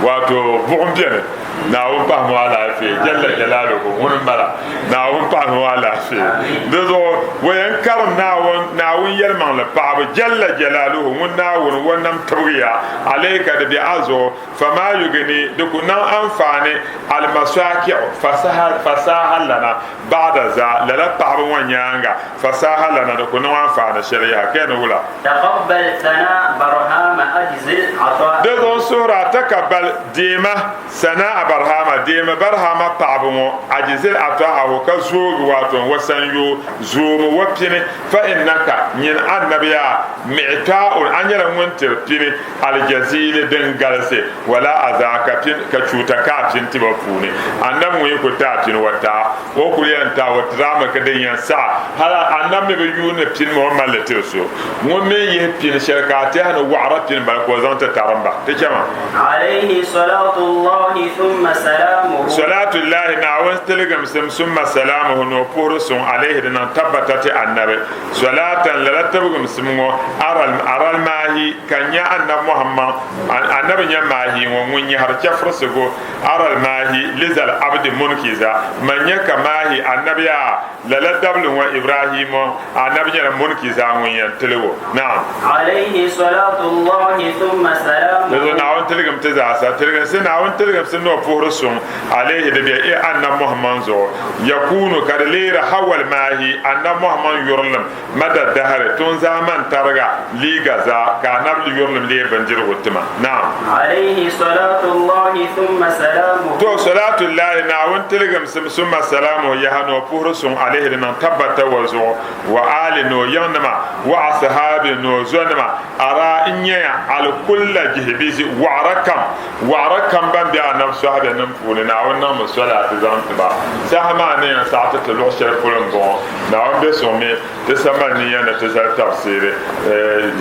wato buɣim beni. Naawuni paɣimi o alaafee, Jalla Jalaluhu, ŋuni m-bala. Naawuni paɣimi o alaafee. Di zuɣu o yɛn karim Naawuni, Naawuni yɛlimaŋli paɣibu, Jalla Jalaluhu, ŋun Naawuni o nam tibigi ya, alayka di be a zuɣu, famaa yugini, di ku niŋ anfaani, almasaki'u, fasaha, fasaha lana, ba'da za, lala paɣibu ŋɔ nyaaŋa, fasaha lana, di ku niŋ anfaani shɛli yaha, ka ya ni wula?
Taqabbal sana barhama ajzil ata.
Di zuɣu n suhiri a, takabbal, deema, sanaa barhama, deemi barhama paɣibu ŋɔ, ajzil ata'ahu, ka zoogi waato n wa sanyoo, zoomi wa pini, fa innaka, nyin Annabi yaa, mi'taa'un, a nyɛla ŋun tiri pini, aljazili, din galisi, wala azaa, ka pini, ka chuuta ka a pini tiba puuni. Annabi ŋun yi ku ti a pini wa taa, o kuli yɛn taai o tirami ka din yɛn saɣi hali Annabi mi bi yuuni pini maa o mali li tiri so. Ŋun mi yihi pini shɛli ka a tɛha ni waɣira pini m-bala ka o zaŋ ti tarimba. Ti chama.
Alayhi salatullahi thumma salamuhu.
Salatullahi, Naawuni tiligimsim, summa salamuhu, ni o puhiri suŋ, alayhi di niŋ tabbata ti Annabi. Salatan, lala tibigimsim ŋɔ, aral, aral maahi, ka n nya Annabi Muhammad, Annabi nya maahi ŋɔ, ŋun nyɛhiri chɛfurisigu, aral maahi, lizal abdi munkiza, man nya ka maahi, Annabi yaa, lala dabili ŋɔ, Ibrahimo, Annabi nyɛla munkiza ŋun yɛn tiligi o. Naam.
Alayhi salatullahi thumma salamuhu.
Di zuɣu Naawuni tiligim ti zaasa, tiliginsi Naawuni tiliginsi ni o puhiri suŋ, Alayhi di be i Annabi Muhammad zuɣu, yakunu ka di leeri hawal maahi, Annabi Muhammad yurilim, mada dahiri, tun zaamani tariga, liiga zaa, ka Annabi yurilim leei bindirigu tima. Naam.
Alayhi salatullahi thumma salamuhu.
To salatullahi, Naawuni tiligimsim, summa salamuhu, yaha ni o puhiri suŋ alayhi di niŋ tabbata wa zuɣu, wa aali ni o yiŋnima, wa asahaabi ni o zonima, araa n-nyɛya al-kulla jihibizi, waɣira kam. Waɣira kam ban be Anabi sɔhibenim puuni, Naawuni niŋmi sɔlaati zaŋ ti ba. Saha maa ni yɛn saɣi ti ti luɣ shɛli polo m-bɔŋɔ, Naawuni be suŋ mi ti samban ni yɛn ni ti zali tabisiiri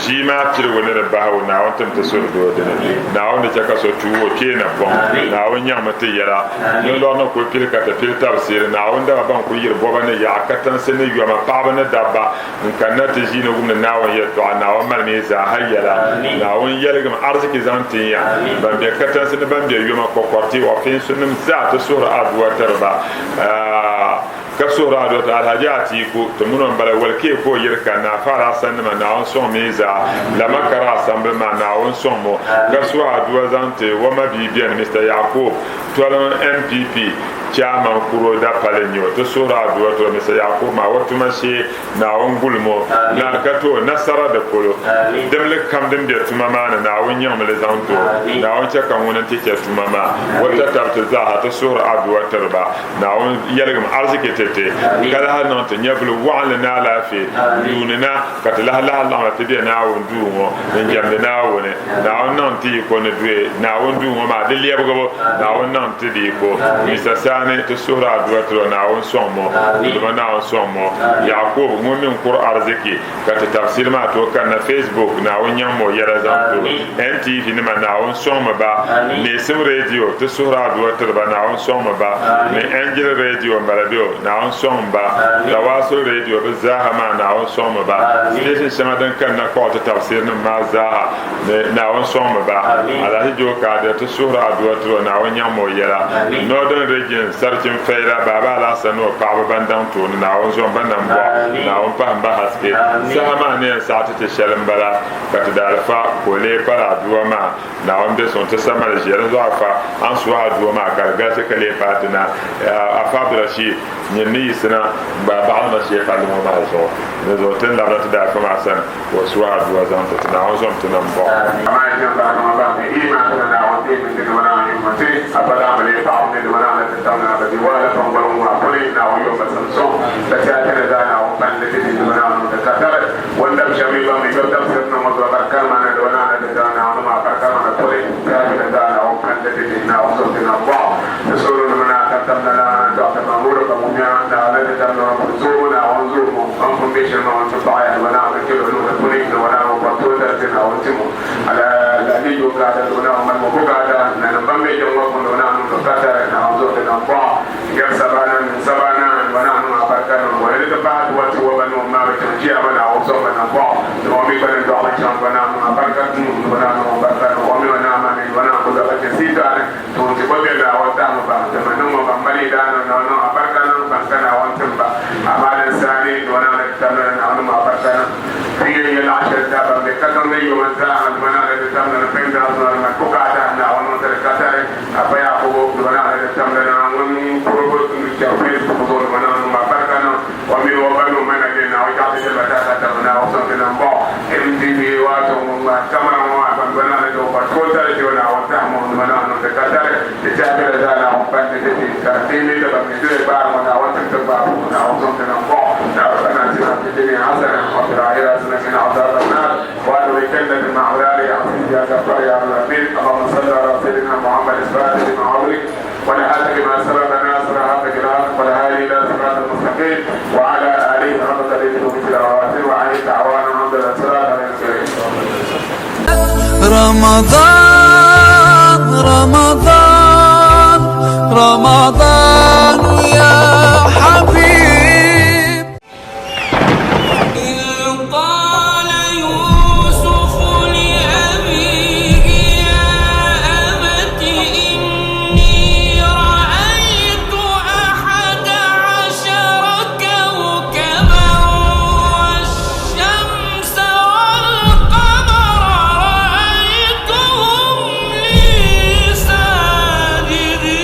ʒii maa piligu ni di bahigu, Naawuni tim ti suri doo dini. Naawuni di chɛ ka so tuui o kpee napɔŋ. Naawuni nyaŋmi ti yɛla. Ni lɔri ni kul pili ka ti pili tabisiiri, Naawuni daba ban kul yiri bɔba ni yaɣa, katinsi ni yoma, paɣiba ni dabba, N kanna ti ʒiini wumdi Naawuni yɛltɔɣa, Naawuni malimi yi zaa ha yɛla. Naawuni yɛligim ariziki zaŋ tin ya. Ban be katinsi ni ban be yoma kɔkɔriti ɔfiinsunim zaa ti suhiri aduwa tiri ba, ka suhiri aduwa tiri Alhaji Atiku, ti mini o m-bala Walikee ka o yiri kanna, Afa Alhassan nima, Naawuni sɔŋmi yi zaa. Lamakara asambili maa, Naawuni sɔŋmi o, ka suhi aduwa zaŋ ti o mabia beni, Mister Yakub Toliŋ NPP chairman kuro dapali n-nyɛ o. Ti suhiri aduwa tiri o, Mister Yakub maa, o tuma shee Naawuni gulim o na ka ti o nasara di polo. Dimli kam din be tuma maa ni, Naawuni nyaŋmi li zaŋ ti o. Naawuni chɛ ka ŋuni nti chɛ tuma maa. O tatabo ti zaaha ti suhiri aduwa tiri ba. Naawuni yɛligim ariziki ti ti, ka lahi niŋ ti nyɛvili waɣinli ni alaafee yuuni na, ka ti lahi lahi laɣimda ti be Naawuni duu ŋɔ n-jɛmdi Naawuni. Naawuni niŋ ti yiko ni duhi Naawuni duu ŋɔ maa di lɛbigibu. Naawuni niŋ ti di yiko. Mista Sani, ti suhiri aduwa tiri o, Naawuni sɔŋm o. Dama Naawuni sɔŋm o. Yakubu ŋun mi n-kuri ariziki ka ti tafsiri maa tooi kanna Facebook, Naawuni nyaŋmi o yɛla zaŋ ti o. NTV nima, Naawuni sɔŋmi ba. Neesim Radio, ti suhiri aduwa tiri ba, Naawuni sɔŋmi ba. Ni Angel Radio m-bala be o, Naawuni sɔŋmi ba. Tawasul Radio, bɛ zaaha maa, Naawuni sɔŋmi ba. Station shɛŋa din kanna kpuɣi ti tafsirinim maa zaaha, ni Naawuni sɔŋmi ba. Alhaji Joe Kadir, ti suhiri aduwa tiri o, Naawuni nyaŋmi o yɛla. Northern Region. Nuruddin, Sarkin Faila, Baba Alhassan ni o paɣaba ban daŋ tooni, Naawuni zom ba nambɔɣu, Naawuni pahim ba haske. Saha maa ni yɛn saɣi ti ti shɛli m-bala, ka ti daalifa ka o lee pali aduwa maa, Naawuni be suŋ ti sa mali ʒiya. Dinzuɣu afa, a ni suhi aduwa maa ka di galisi ka lee paai ti na. Afa Abdulrasheed, nyin ni yiɣisina n-gbaai baɣili ma shee palli ŋɔ maa zuɣu. Dinzuɣu ti ni labina ti daalifa maa sani. Ka o suhi aduwa zaŋ ti ti Naawuni zom ti nambɔɣu.
رمضان رمضان رمضان يا حبيب
إذ قال يوسف لأبيه يا أبت إني رأيت أحد عشر كوكبا والشمس والقمر رأيتهم لي ساجدين.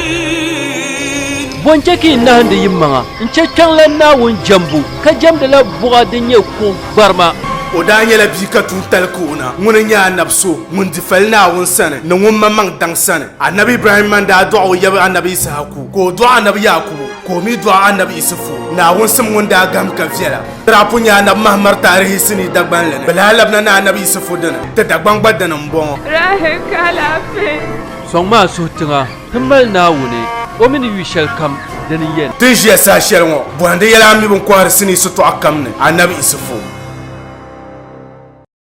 Bɔ n-chɛ ka yi nahindi yimaŋa n-chɛ kpiɔŋlan Naawuni jɛmbu, ka jɛmdila buɣa din nyɛ kuɣ gbarima?
O daa nyɛla bia ka tuuntali ka o na. Ŋuni n-nyɛ anabi so ŋun di fali Naawuni sani ni ŋun maŋmaŋ daŋ sani. Anabi Ibrahimma n-daa dɔɣi o yaba anabi Yisahaku, ka o dɔɣi anabi Yaakubu, ka o mi dɔɣi anabi Isufu. Naawuni sim ŋun daa gahim ka viɛla. Ti daa pun nya anabi Mahamar taarihi sinii Dagbanli ni. Bɛ lahi labina ni anabi Isufu dini. Ti Dagbaŋ gba dini m-bɔŋɔ.
Rahi ka alaafee.
Sɔŋmi a suhu tiŋa. Ti mali Naawuni, o mi ni yu shɛlikam, dini n-yɛn.
Ti ni ʒiya saha shɛli ŋɔ, bɔhindi yɛla a mi bɛn kɔhiri sinii sitɔɣu kam ni, Anabi Isufu.